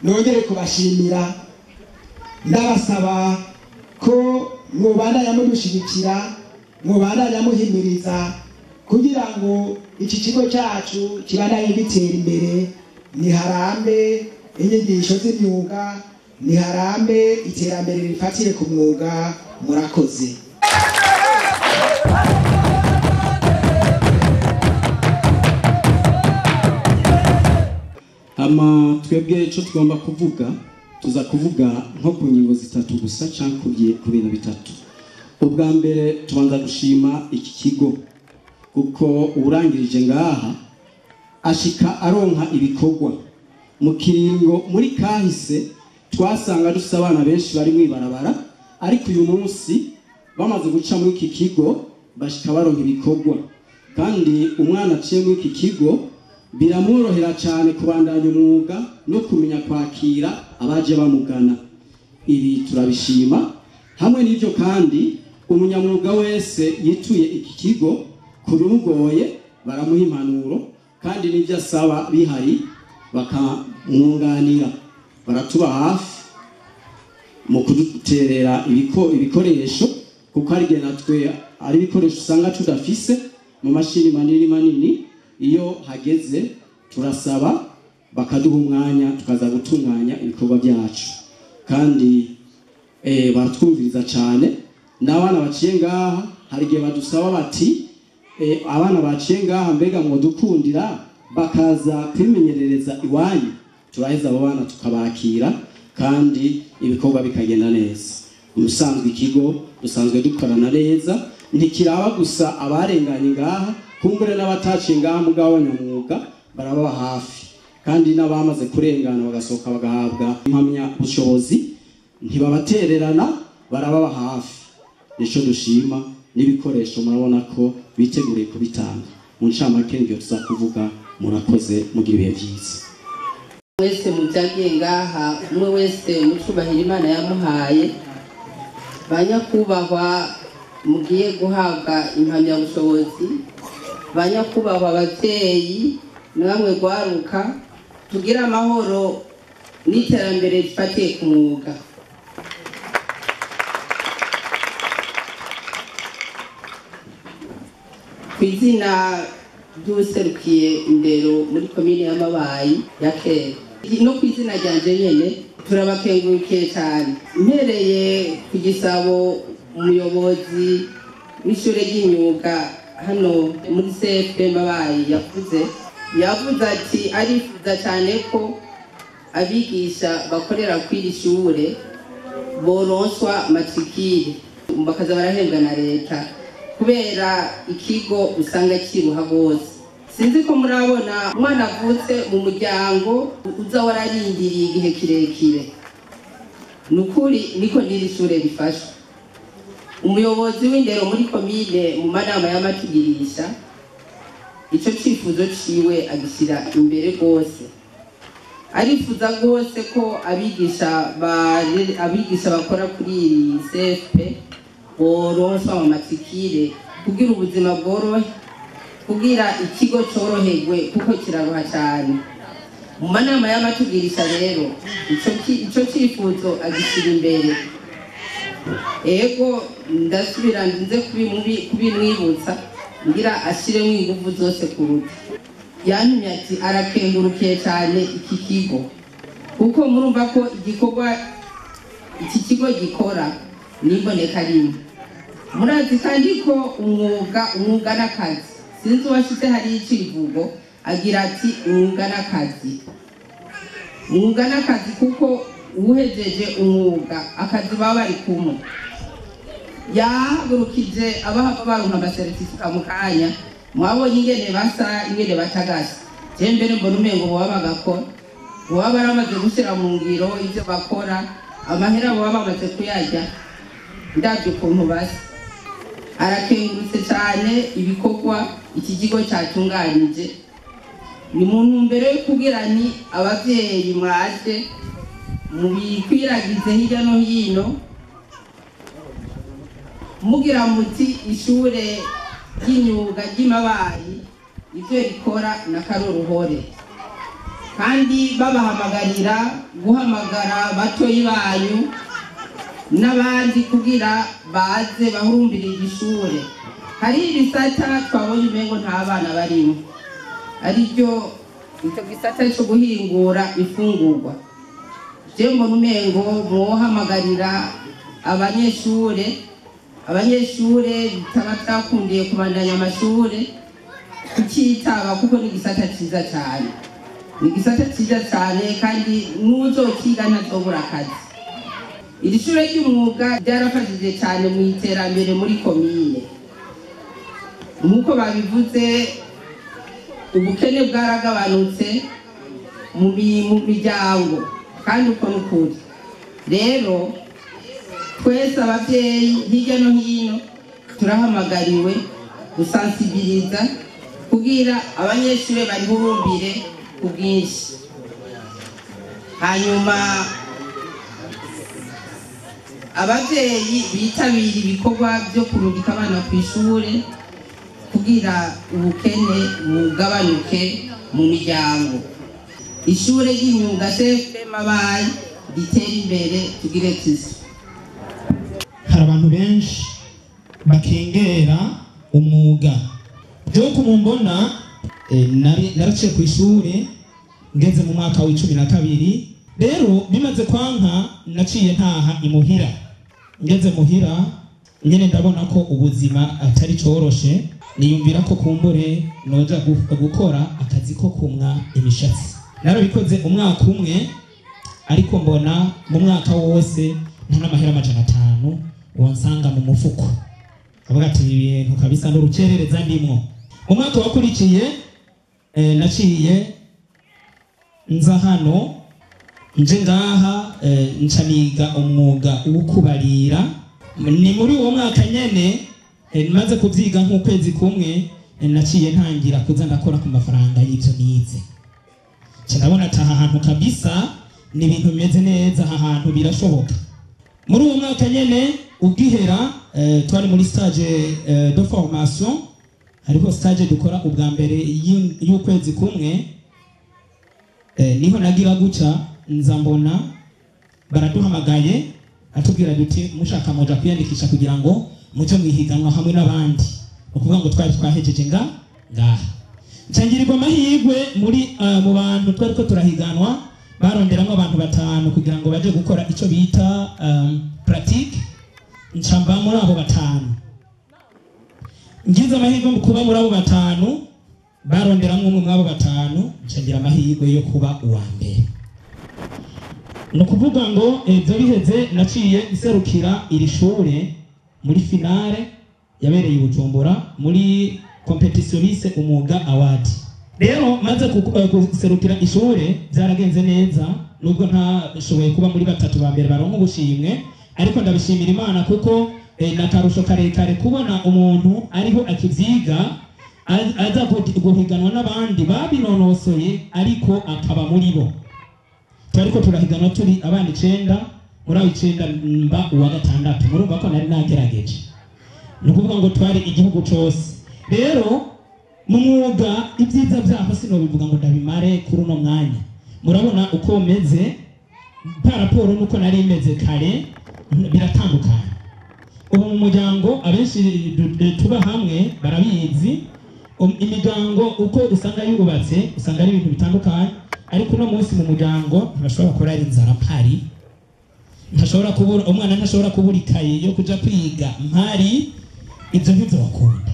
[SPEAKER 7] nongere kubashimira, ndabasaba ko mwobandanya mudushigikira, mwobandanya muhimiriza kugira ngo iki kigo cyacu kibandanye gitera imbere. Niharambe inyigisho z'imyuga, niharambe iterambere rifatiye ku mwuga. Murakoze.
[SPEAKER 5] Ama twebwe ico tugomba kuvuga, tuza kuvuga nko ku ngingo zitatu gusa canke ku bintu bitatu. Ubwa mbere tubanza gushima iki kigo, kuko urangirije ngaha ashika aronka ibikorwa mu kiringo. Muri kahise twasanga dufise abana benshi bari mwibarabara, ariko uyu munsi bamaze guca muri iki kigo bashika baronka ibikorwa. Kandi umwana aciye muri iki kigo biramworohera cyane kubandanya umwuga no kumenya kwakira abaje bamugana. Ibi turabishima. Hamwe n'ibyo kandi umunyamwuga wese yituye iki kigo kubimugoye baramuha impanuro, kandi n'ibyo asaba bihari bakamwunganira, baratuba hafi mu kuduterera ibikoresho, kuko hari igihe natwe ari ibikoresho usanga tudafise mu mashini manini manini. Iyo hageze turasaba bakaduha umwanya tukaza gutunganya ibikorwa byacu, kandi baratwumviriza cyane. N'abana baciye ngaha hari igihe badusaba bati abana baciye ngaha mbega mwo dukundira bakaza kwimenyerereza iwanyu, turaheza abo bana tukabakira kandi ibikorwa bikagenda neza. Ubusanzwe ikigo dusanzwe dukorana neza, ntikiraba gusa abarenganye ngaha, kumbure n'abataciye ngaha mugabo abanyamwuga barababa hafi, kandi n'abamaze kurengana bagasohoka bagahabwa impamyabushobozi ntibabatererana, barababa hafi. Nico dushima, n'ibikoresho murabona ko biteguriye kubitanga. Mu ncamake nibyo tuza kuvuga. Murakoze, mugira ibihe byiza.
[SPEAKER 4] Mwese mubyagiye ngaha, umwe wese mucubahira Imana yamuhaye. Banyakubahwa mugiye guhabwa impamyabushobozi, banyakubahwa ababyeyi namwe gwaruka, tugire amahoro n'iterambere rifatiye ku mwuga. Ku izina ry'uwuserukiye indero muri komine y'Amabayi ya kera no ku izina ryanje nyene, turabakengurukiye cyane. Mpereye ku gisabo umuyobozi w'ishure ry'imyuga hano muri CFP Mabayi yavuze ati arifuza cyane ko abigisha bakorera kw'iri shure boronswa matrikire bakaza barahembwa na leta, kubera ikigo usanga kiruha rwose. Sinzi ko murabona umwana avutse mu muryango uza wararindiriye igihe kirekire. Ni ukuri niko n'iri shure rifasha. Umuyobozi w'indero muri komine mu manama y'amatugirisha icyo cyifuzo ciwe agishyira imbere rwose. Arifuza rwose ko abigisha bakora kuri iyi CFP boronswa mu matikire kugira ubuzima bworohe, kugira ikigo cyoroherwe, kuko kiraruha cyane. Mu manama y'amatugirisha rero icyo cyifuzo agishyira imbere. Ego ndasubira nze kubimwibutsa ngira ashyiremo ingufu zose kuruta. Yantumye ati arakengurukiye cyane iki kigo, kuko murumva ko igikorwa iki kigo gikora n'imboneka rimwe. Murazi kandi ko umwuga n'akazi, sinzi uwashyize hariyo icivugo agira ati umwuga n'akazi, umwuga n'akazi, kuko uhejeje umwuga akazi baba bari kumwe. Yahagurukije abahava baronka amasertifika mu kanya, mwabonye ingene basa, ingene batagase. Je mbere mbona umengo boba bagakora, boba baramaze gushyira mu ngiro ibyo bakora, amahera boba bamaze kuyarya, ndabyo ukuntu basa. Arakengurutse cyane ibikorwa iki kigo cyatunganije. Ni mu ntumbero yo kugira ni abavyeyi mwaje mubikwiragize hirya no hino, mugira muti ishure ry'imyuga ry'Imabayi ivyo rikora na karoruhore, kandi babahamagarira guhamagara batoyi banyu n'abandi kugira baze bahurumbire ishure. Hari ibisata twabonye umengo nta bana barimo, ariryo icyo gisata cyo guhingura ifungurwa. Je mbona umengo mwohamagarira abanyeshure bitaba byakundiye kubandanya amashure kucyitaba, kuko ni igisata cyiza cyane, ni igisata cyiza cyane, kandi n'uzokiga ntazobura akazi. Iri shure ry'umwuga ryarafashije cyane mu iterambere muri komine. Nk'uko babivuze, ubukene bwaragabanutse mu miryango, kandi uko ni ukuri. Rero twese abavyeyi hirya no hino turahamagariwe gusansibiriza
[SPEAKER 8] Kugira abanyeshure barihurumbire ku bwinshi. Hanyuma abavyeyi bitabira ibikorwa byo kurungika abana ku ishure kugira ubukene bugabanuke mu miryango. Ishure ry'imyuga CFP Mabayi ritera imbere, tugire tuzi.
[SPEAKER 5] Hari abantu benshi bakengera umwuga. Jewe kumumbona naraciye ku ishure ngeze mu mwaka wa 12. Rero bimaze kwanka naciye ntaha imuhira. Ngeze muhira nyene ndabona ko ubuzima atari coroshe, niyumvira ko kumbure noja gukora akazi ko kumwa imishatsi. Narabikoze umwaka umwe, ariko mbona mu mwaka wose nta n'amahera 500 wansanga mu mufuko. Avuga ati ibintu kabisa n'urukerereza ndimwo. Mu mwaka wakurikiye naciye nza hano nje ngaha nca niga umwuga wo kubarira. Ni muri uwo mwaka nyene maze kuvyiga nk'ukwezi kumwe naciye ntangira kuza ndakora ku mafaranga y'ivyo nize. Nca ndabona ati aha hantu kabisa ni ibintu bimeze neza, aha hantu birashoboka. Muri uwo mwaka nyene ubwihera twari muri stage de formation. Hariho stage dukora ubwa mbere y'ukwezi kumwe. Niho nagira guca nza mbona baraduhamagaye atubwira duti mushaka moja kwiyandikisha kugira ngo muce mwihiganwa hamwe n'abandi. Ukuvuga ngo twari twahejeje ngaha. Ncangirirwa amahirwe muri mu bantu twari ko turahiganwa, baronderamwo abantu batanu kugira ngo baje gukora ico bita pratique. Ncamba muri abo batanu. Ngize amahirwe mu kuba muri abo batanu, baronderamwo umwe muri abo batanu, ncangira amahirwe yo kuba uwa mbere. Nukuvuga ngo ibyo biheze naciye nserukira iri shure muri finale yabereye i Bujumbura muri competition bise Umwuga Award. Rero maze guserukira ishure byaragenze neza, nubwo ntashoboye kuba muri batatu ba mbere baronka ubushimwe, ariko ndabishimira Imana kuko nakarusho karekare kubona umuntu ariho akivyiga aza guhiganwa n'abandi babinonosoye ariko akaba muri bo. Twariko turahiganwa turi abana 9, muri abo 9 mba uwa gatandatu. Murumva ko nari nagerageje. Ni ukuvuga ngo twari igihugu cose. Rero mu mwuga ibyiza byaho sinobivuga ngo ndabimare kuri uno mwanya. Murabona uko meze par rapport nuko nari meze kare, biratandukanye. Ubu mu muryango abenshi tuba hamwe barabizi, imiryango uko usanga yubatse usanga ari ibintu bitandukanye, ariko uno munsi mu muryango ntibashobora kurara inzara mpari, ntashobora kubura umwana, ntashobora kubura ikaye yo kuja kwiga mpari, ibyo ntibyokunda.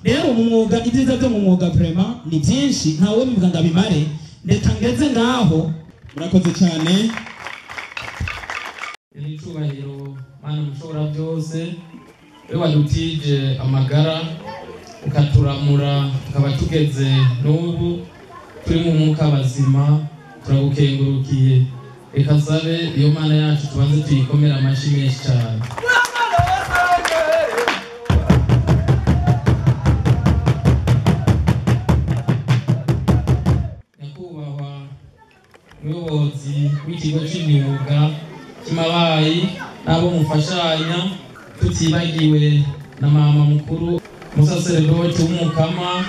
[SPEAKER 5] Rero mu mwuga ibyiza byo mu mwuga vraiment ni byinshi, ntawe bivuga ngo abimare. Reka ngeze ngaho.
[SPEAKER 9] Murakoze cyane.
[SPEAKER 10] Icubahiro Mana mushobora byose, we wadutije amagara ukaturamura tukaba tugeze n'ubu turi mu mwuka bazima, turagukengurukiye. Reka nsabe iyo Mana yacu tubanze tuyikomere amashyi menshi cyane. Nyakubahwa umuyobozi w'ikigo cy'imyuga cy'Imabayi n'abo mufashanya, tutibagiwe na mama mukuru umusaseredoti w'umukama,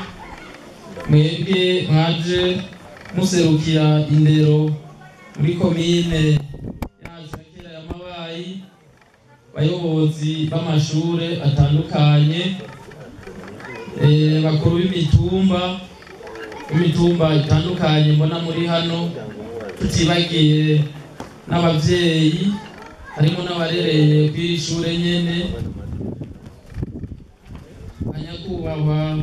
[SPEAKER 10] mwebwe mwaje muserukira indero muri komine yacu ya kera ya Mabayi, bayobozi b'amashure atandukanye, bakuru b'imitumba itandukanye mbona muri hano, tutibagiye n'abavyeyi harimo n'abarereye kw'iri shure nyene. Banyakubahwa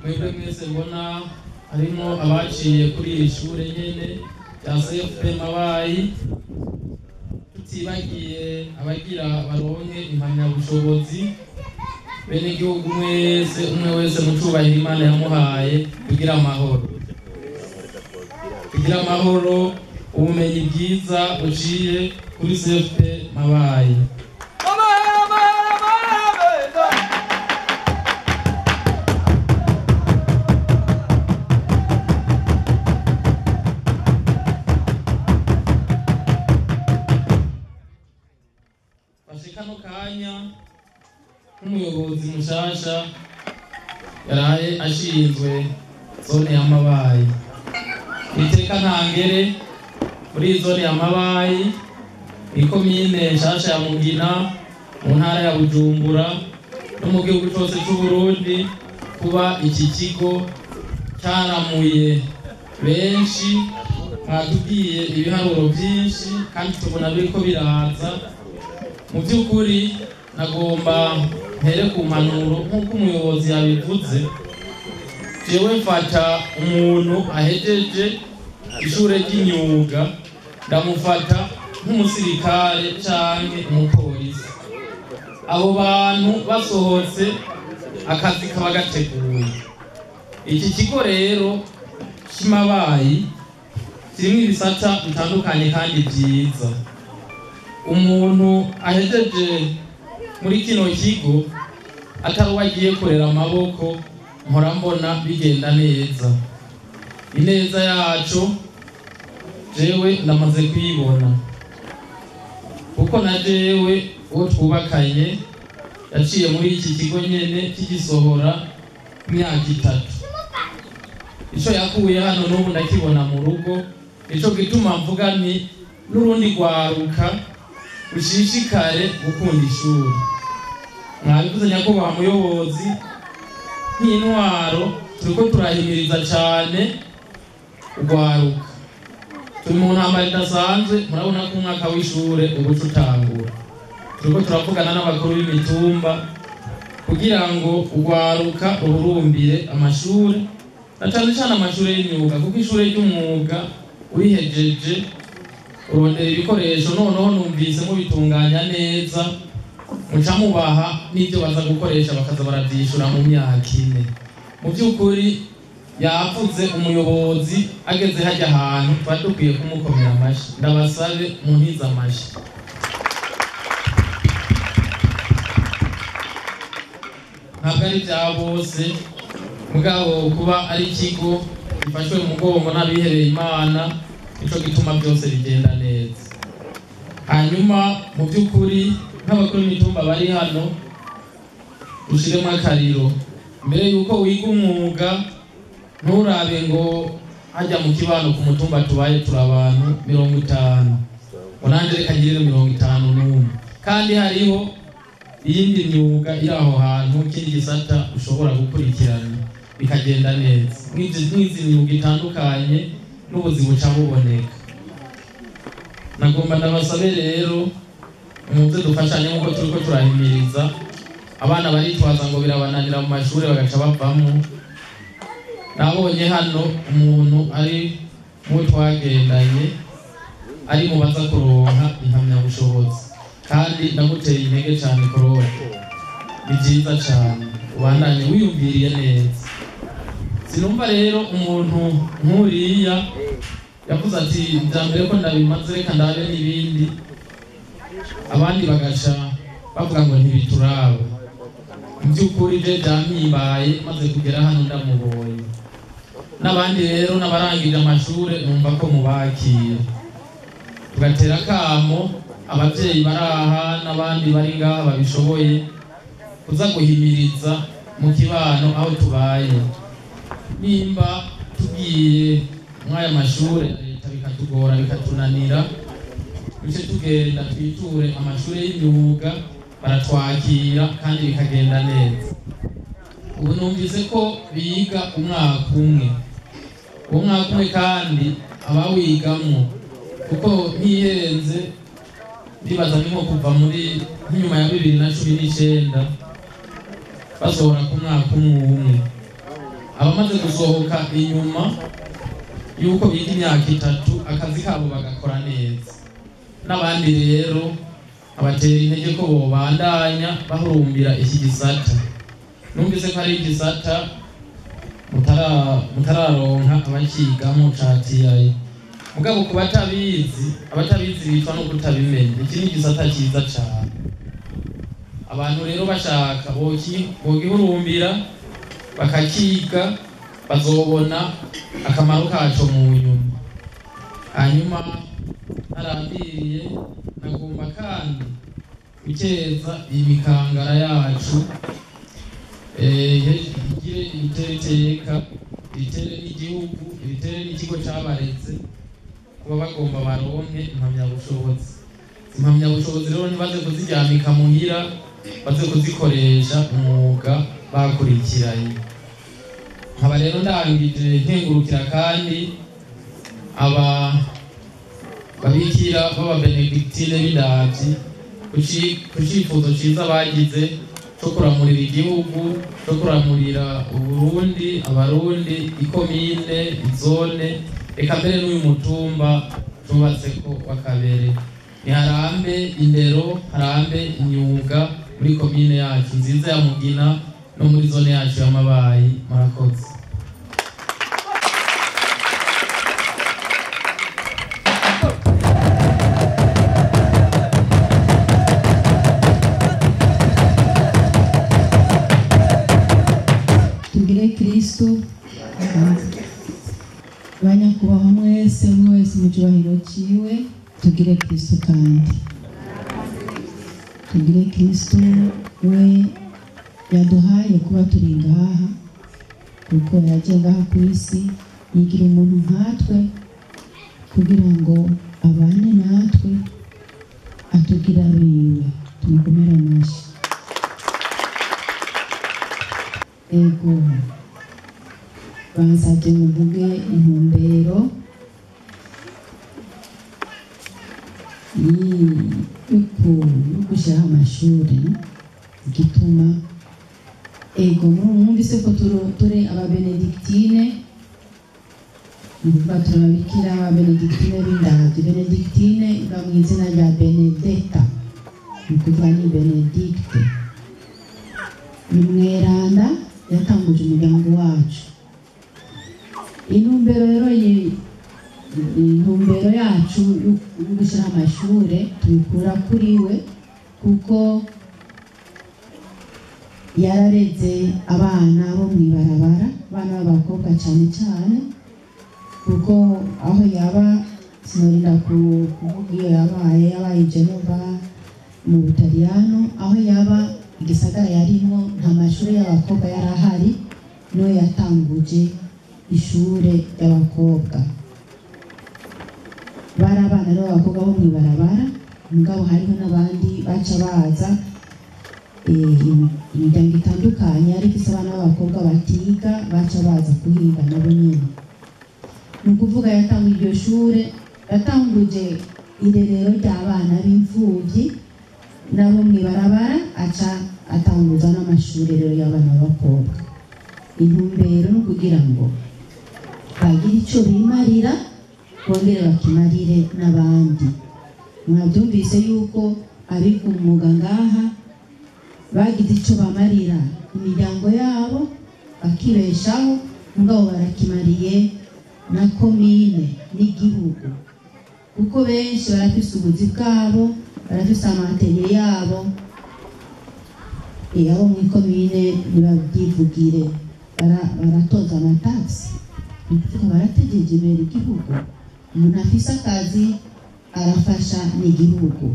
[SPEAKER 10] mwebwe mwese mbona harimo abaciye kuri iri shure nyene rya CFP Mabayi, tutibagiye abagira baronke impamyabushobozi. Bene igihugu mwese, umwe wese mu cubahiro Imana yamuhaye, kugira amahoro, kugira amahoro, ubumenyi bwiza buciye kuri CFP Mabayi. Nk'umuyobozi mushasha yaraye ashinzwe zone ya Mabayi, iteka ntangere muri zone ya Mabayi, ikomine nshasha ya Mugina, mu ntara ya Bujumbura no mu gihugu cyose cy'u Burundi, kuba iki kigo cyaramuye benshi. Mwatubwiye ibiharuro byinshi kandi tubona biriko biraza. Mu by'ukuri nagomba mpere ku mpanuro nk'uko umuyobozi yabivuze. Jewe mfata umuntu ahejeje ishure ry'imyuga, ndamufata nk'umusirikare canke umupolisi. Abo bantu basohotse akazi kaba gateguye. Iki kigo rero cy'imabayi kirimo ibisata bitandukanye kandi byiza. Umuntu ahejeje muri kino kigo atari uwo agiye kurera amaboko, mpora mbona bigenda neza. Ineza yacu jewe ndamaze kuyibona, kuko na jewe uwo twubakanye yaciye muri iki kigo nyene kigisohora imyaka 3. Ico yakuye hano n'ubu ndakibona mu rugo. Ico gituma mvuga nti n'urundi rwaruka rushishikare gukunda ishuri. Mwabivuze nyakubahwa muyobozi, nk'intwaro turiko turahimiriza cane urwaruka. Turi mu ntambara idasanzwe, murabona ko umwaka w'ishure ubu utangura. Turiko turavugana n'abakuru b'imitumba kugira ngo urwaruka ruhurumbire amashure, na cane cane amashure y'imyuga, kuko ishure ry'umwuga urihejeje urondera ibikoresho. Noneho numvise mubitunganya neza, muca mubaha n'ibyo baza gukoresha bakaza baravyishura mu myaka 4. Mu by'ukuri yavuze umuyobozi ageze hajya ahantu twari dukwiye kumukomera amashi. Ndabasabe muntize amashi. Ntabwo ari bya bose, mugabo kuba ari ikigo gifashwe mu mugongo n'abihereye Imana, nico gituma byose bigenda neza. Hanyuma mu by'ukuri nk'abakuru b'imitumba bari hano, ushiremo akariro mbere yuko wiga umwuga. Nturabe ngo hajya mu kibano ku mutumba tubaye turi abantu 50, ngo nanjye reka ngirire 51, kandi hariho iyindi myuga iri aho hantu, ikindi gisata ushobora gukurikirana bikagenda neza. Nk'izi myuga itandukanye n'ubuzima buca buboneka. Nagomba ndabasabe rero muze dufashanye nk'uko turiko turahimiriza. Abana baritwaza ngo birabananira mu mashuri bagaca bavamo. Nabonye hano umuntu ari mu twagendanye ari mu baza kuronka impamyabushobozi, kandi ndaguteye intege cyane korora. Ni byiza cyane, ubandanye wiyumviriye neza. Sinumva rero umuntu nk'uriya yavuze ati bya mbere ko ndabimaze reka ndabe n'ibindi, abandi bagaca bavuga ngo ntibituraba. Mu by'ukuri je byampimbaye maze kugera hano ndamubonye. N'abandi rero n'abarangije amashure numva ko mubakira, tugatera akamo abavyeyi baraha n'abandi bari ngaha babishoboye kuza guhimiriza mu kibano aho tubaye. Nimba tugiye mw'aya mashure ya leta bikatugora bikatunanira, duce tugenda twiture amashure y'imyuga, baratwakira kandi bikagenda neza. Ubu numvise ko biga umwaka umwe, uwo mwaka umwe kandi abawigamwo, kuko ntihenze ndibaza ni nko kuva muri nk'inyuma ya 2019 basohora ku mwaka umwe umwe. Abamaze gusohoka inyuma yuko biga imyaka 3 akazi kabo bagakora neza. N'abandi rero abatera intege ko bobandanya bahurumbira iki gisata. Numvise ko ari igisata mutararonka abakigamo ca TI. Mugabo ku batabizi, abatabizi bitwa no kutabimenya. Iki ni igisata cyiza cyane. Abantu rero bashaka bogihurumbira bakakiga, bazobona akamaro kaco mu nyuma. Hanyuma narambiriye, nagomba kandi gukeza imikangara yacu, igire ibitere iteka, ibitere n'igihugu, ibitere n'ikigo cabareze kuba bagomba baronke impamyabushobozi. Impamyabushobozi rero ntibaze kuziryamika muhira, baze kuzikoresha umwuga bakurikiranye. Nkaba rero ndangije nkengurukira kandi aba babikira b'ababenediktine b'indavyi ku cifuzo ciza bagize co kuramurira igihugu, co kuramurira Uburundi, Abarundi, ikomine, izone, eka mbere n'uyu mutumba tubatseko wa Kabere. Niharambe indero, harambe imyuga muri komine yacu nziza ya Mugina no muri zone yacu ya Mabayi. Murakoze.
[SPEAKER 4] Tugire Kristo. Banyakubahwa mwese, umwe wese mu cyubahiro ciwe, tugire Kristo. Kandi tugire Kristo we yaduhaye kuba turi ngaha, kuko yaje ngaha ku isi yigira umuntu nkatwe kugira ngo abane natwe, atugira abiwe. Tumukomere amashyi. Ego, bansabye muvuge intumbero yo gushyiraho amashuri, igituma. Ego, mwumvise ko turi ababenediktine, ni ukuvuga turababikira ababenediktine b'indavyi. Benediktine iva mu izina rya Benedetta, ni ukuvuga ni Benedicte, ni mweranda yatanguje umuryango wacu. Intumbero rero, intumbero yacu yo gushyiraho amashure tuyikura kuri we, kuko yarareze abana bo mw'ibarabara, abana b'abakobwa cyane cyane, kuko aho yaba, sinorinda kuvuga iyo yabaye, yabaye i Genova mu Butaliyano, aho yaba igisagara yarimwo nta mashuri y'abakobwa yari ahari, niwe yatanguje ishure ry'abakobwa. Bari abana rero b'abakobwa bo mw'ibarabara, mugabo hariho n'abandi baca baza, imiryango itandukanye ariko ifise abana b'abakobwa batiga, baca baza kuhiga nabo nyene. Ni ukuvuga yatanguje iryo shure, yatanguje irerero ry'abana b'imfuvyi nabo mw'ibarabara, aca atanguza n'amashuri rero y'abana b'abakobwa. Intumbero ni ukugira ngo bagire ico bimarira, bongere bakimarire n'abandi. Mwabyumvise yuko abiga umwuga ngaha bagize ico bamarira imiryango yabo, bakibeshaho, mugabo barakimariye na komine n'igihugu, kuko benshi barafise ubuzi bwabo, barafise amateliye yabo. Abo muri komine nibabyivugire, baratoza amatagisi, ni ukuvuga barategereje imbere igihugu. Umuntu afise akazi arafasha n'igihugu.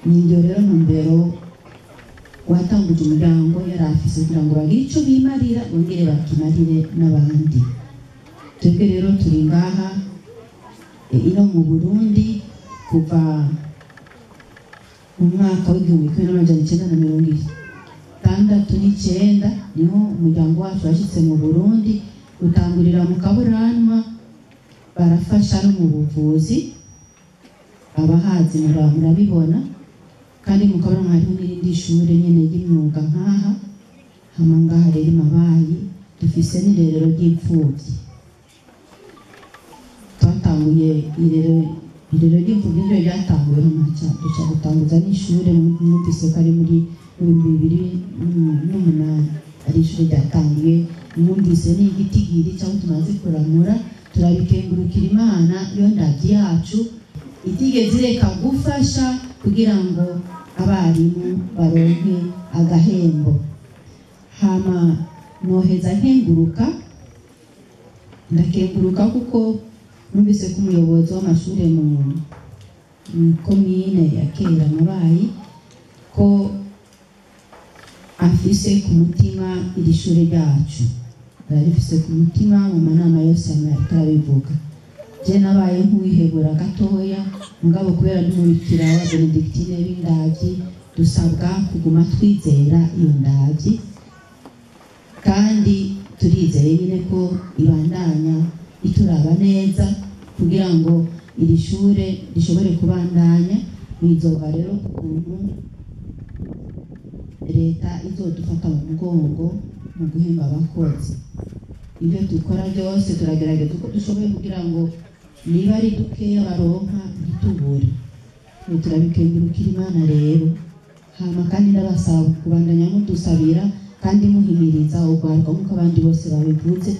[SPEAKER 4] Ni ibyo rero ntumbero watanguje umuryango yari afise, kugira ngo bagire ico bimarira, bongere bakimarire n'abandi. Twebwe rero turi ngaha ino mu Burundi kuva mu mwaka w'1969, niho umuryango wacu washitse mu Burundi, utangurira mu Kaburanwa, barafasha no mu buvuzi, abahazi murabibona. Kandi mu Kaburanwa hariho n'irindi shure nyene ry'imyuga nkaha. Hama ngaha rero i Mabayi dufise n'irerero ry'imfuvyi. Twatanguye irerero ry'imfuvyi niryo ryatanguye, hama duca gutanguza n'ishure. Mwumvise ko ari muri 2008 ari ishure ryatanguye. Mwumvise n'igitigiri cyangwa tumaze kuramura, turabikengurukira Imana yo ndavyi yacu itigeze ireka gufasha kugira ngo abarimu baronke agahembo. Hama noheza nkenguruka, ndakenguruka kuko numvise ko umuyobozi w'amashure mu komine ya kera Mabayi ko afise ku mutima iri shure ryacu, ararifise ku mutima mu manama yose ariko arabivuga. Je nabaye nk'uwihebura gatoya, mugabo kubera n'umubikira wa Benedictine b'Indavyi dusabwa kuguma twizera iyo ndavyi, kandi turizeye nyine ko ibandanya ituraba neza kugira ngo iri shure rishobore kubandanya. Bizoba rero ukuntu leta izodufata mu mugongo mu guhemba abakozi. Ibyo dukora byose turagerageza uko dushoboye kugira ngo niba ari dukeya baronka ntitubure. Turabikengurukira Imana rero. Hama kandi ndabasaba kubandanya mudusabira kandi muhimiriza urwaruka nk'uko abandi bose babivuze,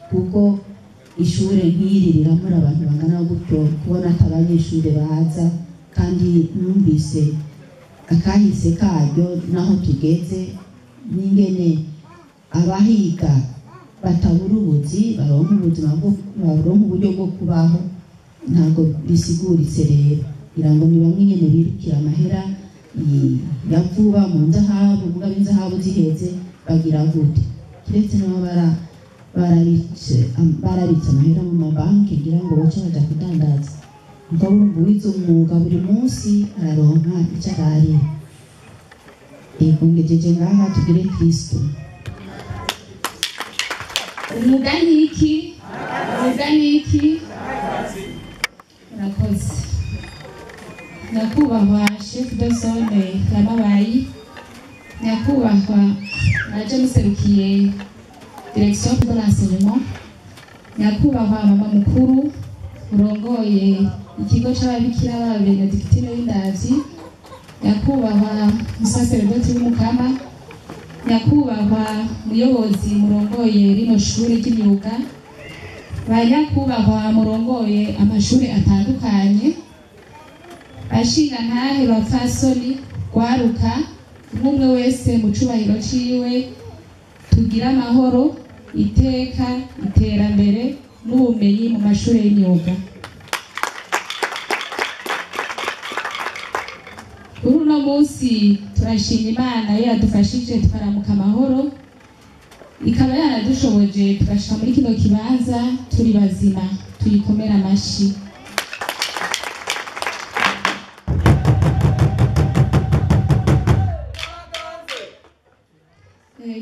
[SPEAKER 4] kuko ishure nk'iri riramura abantu bangana gutyo, kubona ati abanyeshure baza kandi numvise akahise karyo naho tugeze n'ingene abahiga batabura ubuzi baronka ubuzima bwo baronka uburyo bwo kubaho, ntabwo bisiguritse rero. Ngira ngo ni bamwe nyene birukira amahera ya vuba mu nzahabu, mugabo inzahabu ziheze bagira gute? Kiretse nabo barabitse amahera mu mabanki ngira ngo bace baja kudandaza. Mugabo urumva uwize umwuga buri munsi araronka ico ararira. Ego ngejeje ngaha tugire Kristo.
[SPEAKER 9] Umwuga ni iki? Umwuga ni iki? Murakoze. Nyakubahwa chef de zone ya Mabayi, nyakubahwa naje muserukiye direction de l'enseignement, nyakubahwa mama mukuru urongoye ikigo c'ababikira ba Benedictine b'Indavyi, nyakubahwa musaseredoti w'Umukama, nyakubahwa muyobozi murongoye rino shure ry'imyuga, ba nyakubahwa murongoye amashure atandukanye, bashingantahe bapfasoni rwaruka, umwe wese mu cubahiro ciwe, tugira amahoro, iteka, iterambere n'ubumenyi mu mashure y'imyuga. Kuri uno munsi turashima Imana yo yadufashije tukaramuka amahoro, ikaba yaradushoboje tugashika muri kino kibanza turi bazima, tuyikomera amashi.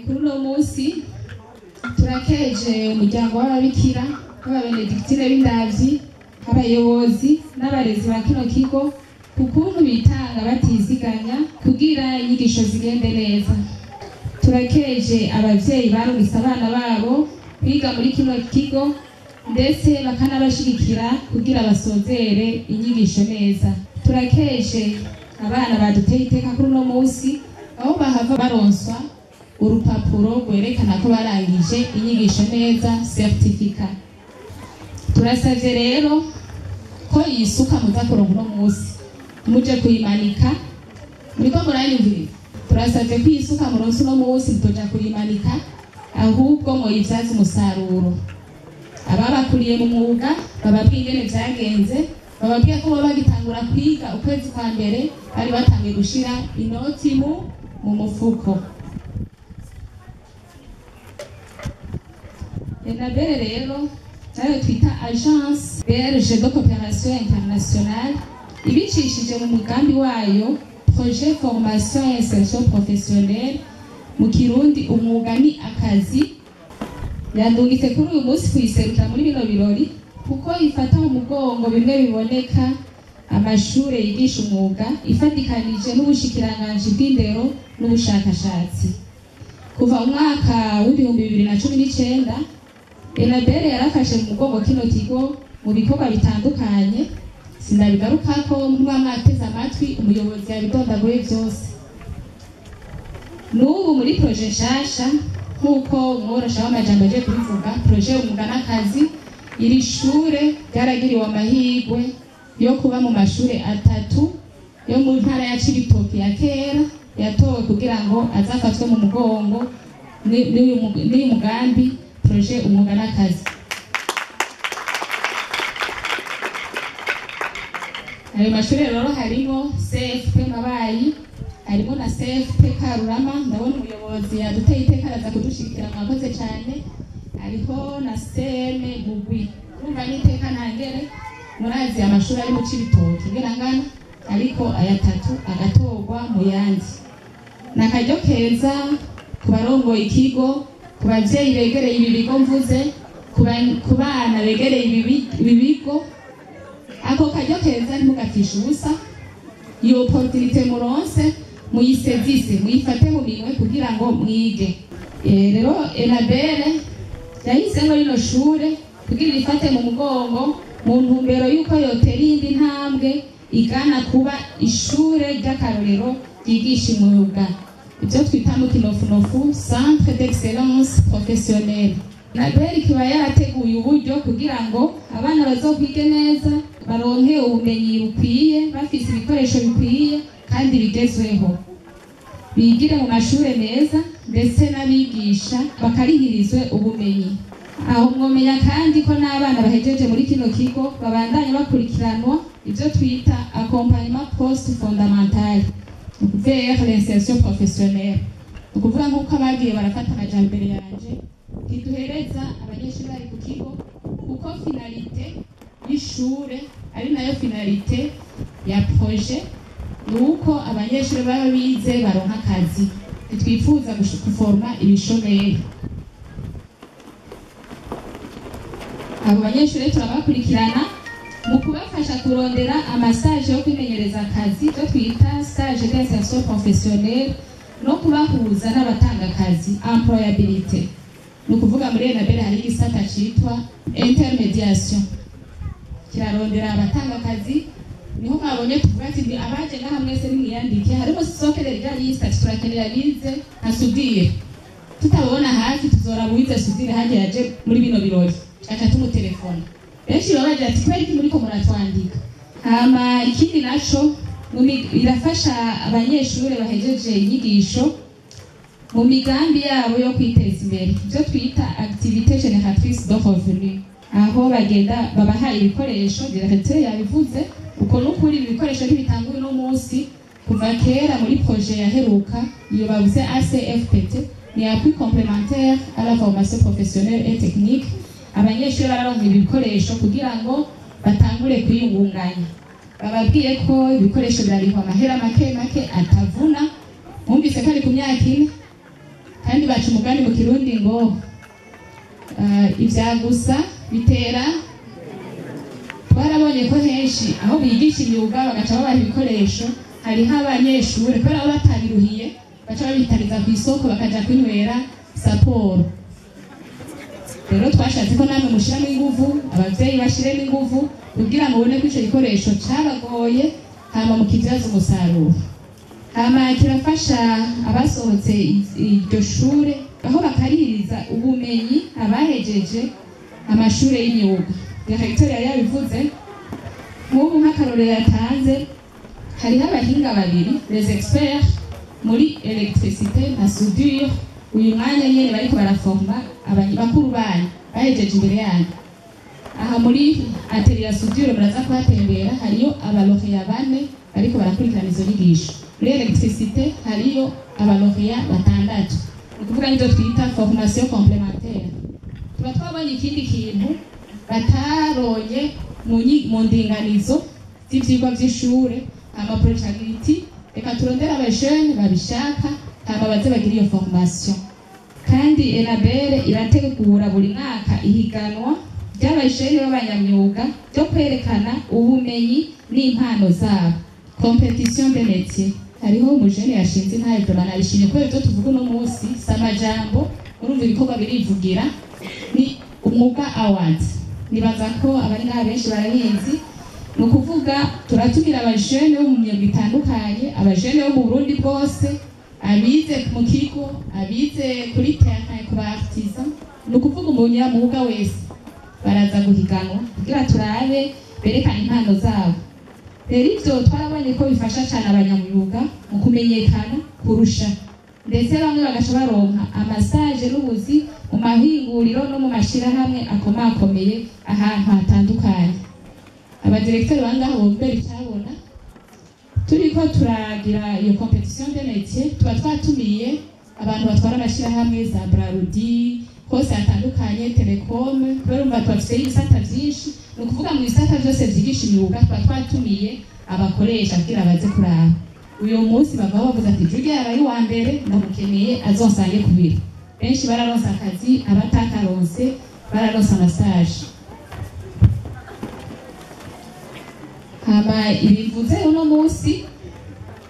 [SPEAKER 9] Kuri uno munsi turakeje umuryango w'ababikira b'ababenedictine b'Indavyi, abayobozi n'abarezi ba kino kigo ukuntu bitanga batiziganya kugira inyigisho zigende neza. Turakeje abavyeyi barungitse abana babo kwiga muri kino kigo ndetse bakanabashigikira kugira basozere inyigisho neza. Turakeje abana baduteye iteka kuri uno munsi aho bahava baronswa urupapuro rwerekana ko barangije inyigisho neza, certificat. Turasavye rero ko iyi suka muza kuronka uno munsi muje kuyimanika, muriko muranyumviriza? Turasavye ko iyi suka muronse uno munsi mutoja kuyimanika, ahubwo muyivyaze umusaruro. Ababakuriye mu mwuga bababwiye ingene vyagenze, bababwiye ko baba bagitangura kwiga ukwezi kwa mbere bari batanguye gushira inoti mu mufuko. Enabel rero nayo twita Agence Belge de Coopération Internationale ibicishije mu mugambi wayo projet formation et insertion professionnelle, mu Kirundi umwuga ni akazi, yandungitse kuri uyu munsi kuyiserukira muri bino birori kuko ifata mu mugongo bimwe biboneka amashure yigisha umwuga ifatikanije n'ubushikiranganji bw'indero n'ubushakashatsi. Kuva mu mwaka w'2019 Enabel yarafashe mu mugongo kino kigo mu bikorwa bitandukanye, sinabigarukako muba mwateze amatwi umuyobozi yabidondaguye byose. N'ubu muri projet nshasha nk'uko umworosha w'amajambo aje kubivuga, projet umwuga n'akazi, iri shure ryaragiriwe amahirwe yo kuba mu mashure atatu yo mu ntara ya Cibitoke ya kera yatowe kugira ngo azafatwe mu mugongo n'uyu mugambi projet umwuga n'akazi. Ayo mashure rero harimo CFP Mabayi, Harimo na CFP Karurama, ndabona umuyobozi yaduteye iteka araza kudushigikira, mwakoze cyane. Hariho na CM Mugwi. Urumva n'iteka ntangere, murazi amashuri ari mu Cibitoke ingene angana, ariko aya 3 agatorwa mu yandi. Ni akaryo keza ku barongoye ikigo, ku bavyeyi begereye ibi bigo mvuze, ku bana begereye ibi bigo. Ako karyo keza ntimugatishe ubusa. Iyo opportunité muronse muyisezise, muyifate mu minwe kugira ngo mwige. Rero Enabel yahisemo rino shure kugira irifate mu mugongo mu ntumbero y'uko yotera iyindi ntambwe igana kuba ishure ry'akarorero ryigisha imyuga, ibyo twita mu kinofunofu centre d'excellence professionnelle. Enabel ikaba yarateguye uburyo kugira ngo abana bazokwige neza, baronke ubumenyi bukwiye, bafise ibikoresho bikwiye kandi bigezweho, bigire mu mashure meza, ndetse n'abigisha bakarihirizwe ubumenyi. Aho mwomenya kandi ko n'abana bahejeje muri kino kigo babandanya bakurikiranwa, ibyo twita accompagnement post fondamental vers l'insertion professionnelle. Ni ukuvuga nk'uko abagiye barafata amajambere yanje, ntiduhereza abanyeshuri bari ku kigo, kuko finalité y'ishure ari nayo finalité ya projet ni uko abanyeshuri baba bize baronka akazi. Ntitwifuza guforma ibishomeri. Abo banyeshuri turabakurikirana mu kubafasha kurondera ama stage yo kwimenyereza akazi, icyo twita stage d'insertion professionnelle, no kubahuza n'abatanga akazi, employabilité. Ni ukuvuga muri Enabel hari igisata citwa intermédiation, kirarondera abatanga akazi. Niho mwabonye tuvuga ati ni abaje ngaha mwese nimwiyandike, harimo sokerera rya liste, ati turakenera bize nka soudure, tutabona hafi tuzora wize soudure haje yaje muri bino birori, aca tumutelefona. Benshi baba bagira ati kubera iki muriko muratwandika? Hama ikindi naco, irafasha abanyeshure bahejeje inyigisho mu migambi yabo yo kwiteza imbere, ibyo twita activité génératrice de revenu, aho bagenda babaha ibikoresho. Directeur yabivuze uko n'ukuri, ibi bikoresho ntibitangwa uno munsi, kuva kera muri projet yaheruka, iyo bavuze ACFPT, ni appui complémentaire à la formation professionnelle et technique. Abanyeshuri bararonka ibi bikoresho kugira ngo batangure kwiyungunganya. Bababwiye ko ibikoresho birarihwa amahera make make atavuna, mwumvise ko ari ku myaka 4, kandi baca umugani mu Kirundi ngo ibya gusa bitera. Twarabonye ko henshi aho bigisha imyuga bagaca babaha ibikoresho, hariho abanyeshuri kubera baba batabiruhiye baca babitariza ku isoko bakaja kunywera saporo. Rero twashatse ko namwe mushiramo inguvu, abavyeyi bashiremo inguvu kugira mubone ko ico gikoresho cabagoye, hama mukibyaza umusaruro. Hama kirafasha abasohotse iryo shure aho bakaririza ubumenyi abahejeje amashure y'imyuga. Directeur yari yabivuze, nk'ubu nk'akarorero yatanze, hariho abahinga babiri, les experts muri électricité na soudure, uyu mwanya nyene bariko baraforma bakuru banyu bahejeje imbere yanyu. Aha muri atelier ya soudure muraza kuhatembera, hariyo abalauréats 4 bariko barakurikirana izo nyigisho. Muri électricité hariyo abalauréats 6. Ni ukuvuga n'ivyo twita formation complémentaire. Tuba twabonye ikindi kintu bataronye mu ndinganizo z'ivyigwa vy'ishure, hama projet iti reka turondere abajene babishaka hama baze bagire iyo formation. Kandi Enabel irategura buri mwaka ihiganwa ry'abajene b'abanyamyuga ryo kwerekana ubumenyi n'impano zabo, compétition de métier. Hariho umujene yashinze intahe, banabishimye kubera ibyo tuvuga uno munsi si amajambo, urumva ibikorwa birivugira. Ni Umwuga Awards, nibaza ko abari ngaha benshi barabizi. Ni ukuvuga turatumira abajene bo mu myuga itandukanye, abajene bo mu Burundi bwose, abize mu kigo, abize kuri terrain, ku ba artisan, ni ukuvuga umunyamwuga wese baraza guhiganwa kugira turabe berekane impano zabo. Rero ivyo twarabonye ko bifasha cane abanyamwuga mu kumenyekana kurusha, ndetse bamwe bagaca baronka ama stage n'ubuzi mu mahinguriro no mu mashirahamwe akomakomeye ahantu hatandukanye. Abadirekiteri bangaha bombera icabona. Turiko turagira iyo compétition de métier, tuba twatumiye abantu batwara amashyirahamwe za Brarudi hose hatandukanye, télécom, kubera urumva tubafise ibisata vyinshi. Ni ukuvuga mu bisata vyose vyigisha imyuga tuba twatumiye abakoresha kugira baze kuraba. Uyu munsi bava bavuze ati: "Julia yabaye uwa mbere, ndamukeneye, azonsange ku biro." Benshi bararonse akazi, abatakaronse bararonse ama stage. Hama ibivuze uno munsi,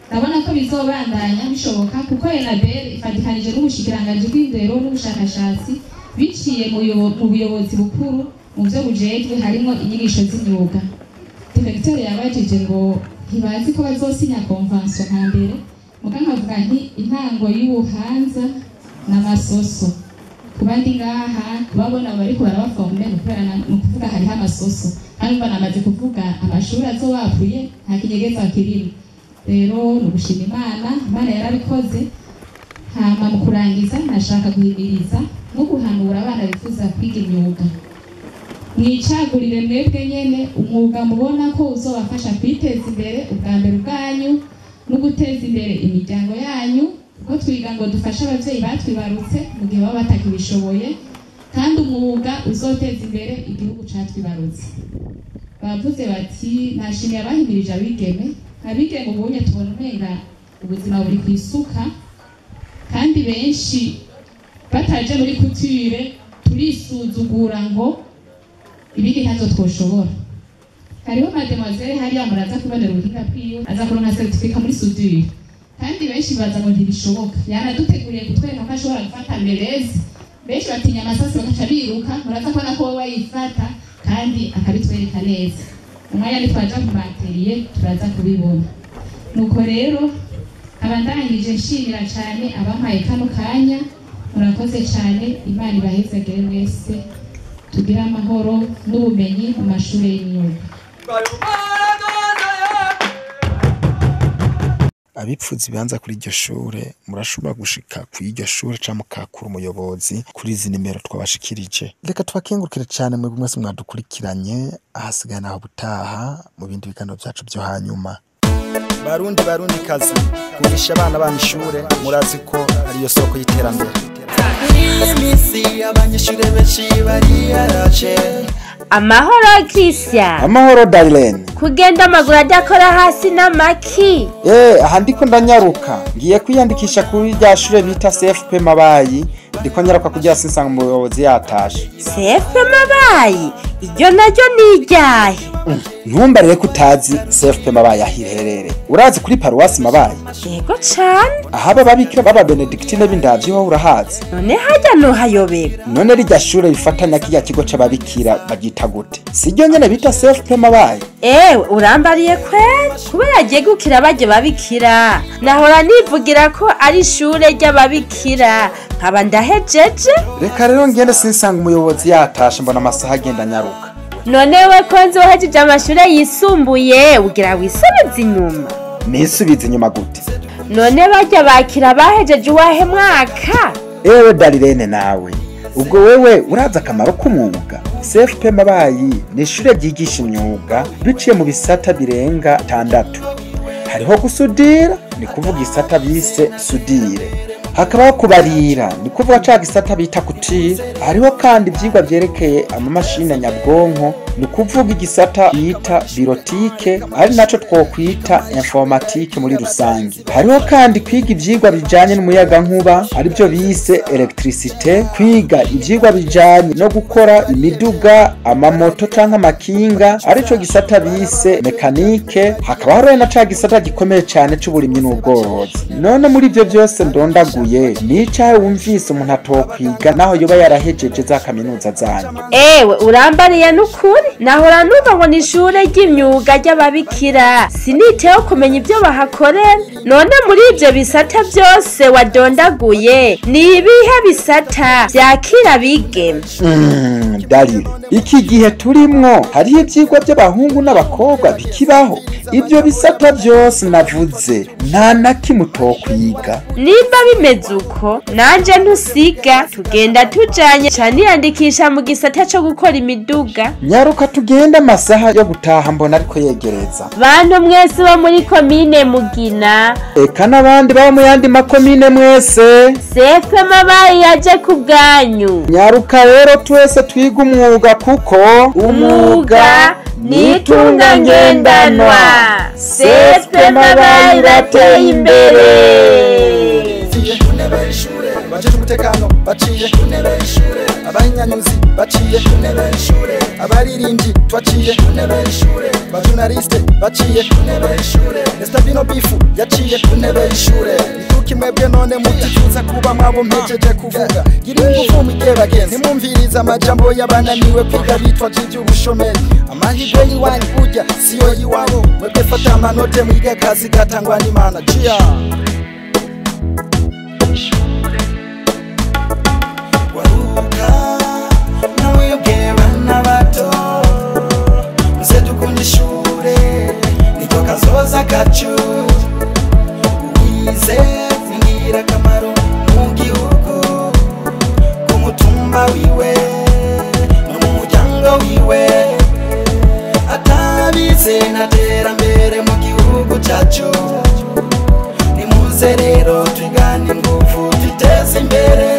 [SPEAKER 9] ndabona ko bizobandanya bishoboka, kuko Enabel ifatikanije n'ubushikiranganji bw'indero n'ubushakashatsi, biciye mu buyobozi bukuru mu byo bujejwe harimo inyigisho z'imyuga. Directeur yabajije ngo ntibazi ko bazosinya convention nka mbere, muga nkavuga nti intango y'ubuhanza n'amasoso. Kuba ndi ngaha, kubabona bariko barabaforme, ni ukubera ni ukuvuga hariho amasoso, kandi mba namaze kuvuga amashuri azobapuye, nta kinyegeza kirimo. Rero ni ugushima Imana, Imana yarabikoze. Hama mu kurangiza, nashaka guhimiriza no guhanura abana bifuza kwiga imyuga: mwicagurire mwebwe nyene umwuga mubona ko uzobafasha kwiteza imbere ubwa mbere ubwanyu no guteza imbere imiryango yanyu, kuko twiga ngo dufashe abavyeyi batwibarutse mu gihe baba batakibishoboye, kandi umwuga uzoteza imbere igihugu catwibarutse. Bavuze bati nashimiye abahimirije abigeme. Abigeme ubunye tubona umenga ubuzima buri ku isuka, kandi benshi bataje muri couture turisuzugura ngo ibindi ntazo twoshobora. Hariho mademoiselle hariya, muraza kubonera ubuhinga bwiwe, aza kuronka certificat muri soudure, kandi benshi baza ngo ntibishoboka. Yanaduteguriye kutwereka ko ashobora gufata meuleuse. Benshi batinya amasasi bagaca biruka, muraza kubona ko wowe ayifata kandi akabitwereka neza. Umwanya nitwaja mu ma atelier turaza kubibona. Nuko rero nkaba ndangije nshimira cyane abampaye kano kanya. Murakoze cyane, Imana ibahezagire mwese, tugire amahoro n'ubumenyi mu mashuri y'imyuga.
[SPEAKER 3] Abipfuza ibibanza kuri iryo shure, murashobora gushika kuri iryo shure canke mukakura umuyobozi kuri izi nimero twabashikirije. Reka tubakengurukire cane mwebwe mwese mwadukurikiranye. Ahasigaye naho butaha mu bindi biganiro vyacu vyo hanyuma. Barundi, Barundi kazi, kundisha abana banyu ishure, murazi ko ariyo soko y'iterambere.
[SPEAKER 6] Iyi minsi abanyeshure benshi bariyaraje.
[SPEAKER 2] Amahoro, Christian.
[SPEAKER 3] Amahoro, Darlene.
[SPEAKER 2] Kugenda amaguru adakora hasi n'amaki?
[SPEAKER 3] Aha ndiko ndanyaruka, ngiye kwiyandikisha kuri rya shure bita CFP Mabayi. Ndiko nyaruka kugira sinsanga umuyobozi yatashe.
[SPEAKER 2] CFP Mabayi, iryo naryo ni iryahe?
[SPEAKER 3] Ntumbarire ko utazi CFP Mabayi aho iherereye. Urazi kuri paruwasi Mabayi?
[SPEAKER 2] Yego cane.
[SPEAKER 3] Ahaba ababikira baba Benedictine b'Indavyi ho urahazi?
[SPEAKER 2] None harya nohayoberwa?
[SPEAKER 3] None rirya shure rifatanya kirya kigo c'ababikira baryita gute? Siryo nyene bita CFP Mabayi?
[SPEAKER 2] Ewe, urambariye kweri! Kubera ryegukira barya babikira, nahora nivugira ko ari ishure ry'ababikira, nkaba ndahejeje.
[SPEAKER 3] Reka rero ngende sinsanga umuyobozi yatashe, mbona amasaha agenda nyaruka.
[SPEAKER 2] None we ko nzi wahejeje amashure yisumbuye, ugira wisubize inyuma?
[SPEAKER 3] Nisubize inyuma gute?
[SPEAKER 2] None barya bakira bahejeje uwahe mwaka?
[SPEAKER 3] Ewe Darirene nawe, ubwo wewe urazi akamaro k'umwuga? CFP Mabayi ni ishure ryigisha imyuga biciye mu bisata birenga 6. Hariho gusudira, ni kuvuga isata bise soudure, hakabaho kubarira, ni kuvuga ca gisata bita couture. Hariho kandi ivyigwa vyerekeye amamashini nyabwonko, ni kuvuga igisata bita bureautique, ari naco twokwita informatique muri rusange. Hariho kandi kwiga ivyigwa bijanye n'umuyagankuba, arivyo bise électricité, kwiga ivyigwa bijanye no gukora imiduga, amamoto canke amakinga, arico gisata bise mécanique. Hakaba hariho na ca gisata gikomeye cane c'uburimyi n'ubworozi. None muri ivyo vyose ndondaguye, nicaye wumvise umuntu atokwiga naho yoba yarahejeje za kaminuza zanyu?
[SPEAKER 2] Ewe, urambariye n'ukuri! Nahora numva ngo ni ishure ry'imyuga ry'ababikira, siniteho kumenya ibyo bahakorera. None muri ibyo bisata byose wadondaguye, ni ibihe bisata vyakira abigeme?
[SPEAKER 3] Darire, iki gihe turimwo hariho ivyigwa by'abahungu n'abakobwa bikibaho? Ibyo bisata byose navuze nta na kimwe utokwiga.
[SPEAKER 2] Nimba bimeze uko, nanje ntusiga, tugenda tujanye, ca niyandikisha mu gisata co gukora imiduga.
[SPEAKER 3] Nyaruka. tugende, amasaha yo gutaha mbona ariko yegereza.
[SPEAKER 2] Bantu mwese bo muri komine Mugina,
[SPEAKER 3] eka n'abandi baba mu yandi makomine mwese,
[SPEAKER 2] CFP Mabayi yaje ku bwanyu.
[SPEAKER 3] Nyaruka rero twese twiga umwuga, kuko
[SPEAKER 2] umwuga ni itunga ngendanwa. CFP Mabayi irateye imbere.
[SPEAKER 1] Ku ntebe y'ishure, bajeje umutekano baciye ku ntebe y'ishure, abahinyanyuzi baciye ku ntebe y'ishure, abaririmbyi twaciye ku ntebe y'ishure, bajournaliste baciye ku ntebe y'ishure, Estabino Bifu yaciye ku ntebe y'ishure. Ituki mwebwe none mutifuza kuba mwabo mpejeje kuvuga? Gira ingufu mwige bagenzi, ntimwumvirize amajambo y'abananiwe kwiga bitwaje ivy'ubushomeri. Amahirwe y'iwanyu burya siyo y'iwabo. Mwebwe fata amanote mwige, akazi gatangwa n'Imana. Chia.
[SPEAKER 6] Waruka namwebwe bana bato, muze dukunda ishure, niryo kazoza kacu. Uwize ni ingirakamaro mu gihugu, ku mutumba wiwe no mu muryango wiwe. Atabize nta terambere mu gihugu cyacu. Nimuze rero twigane ingufu, twiteze imbere.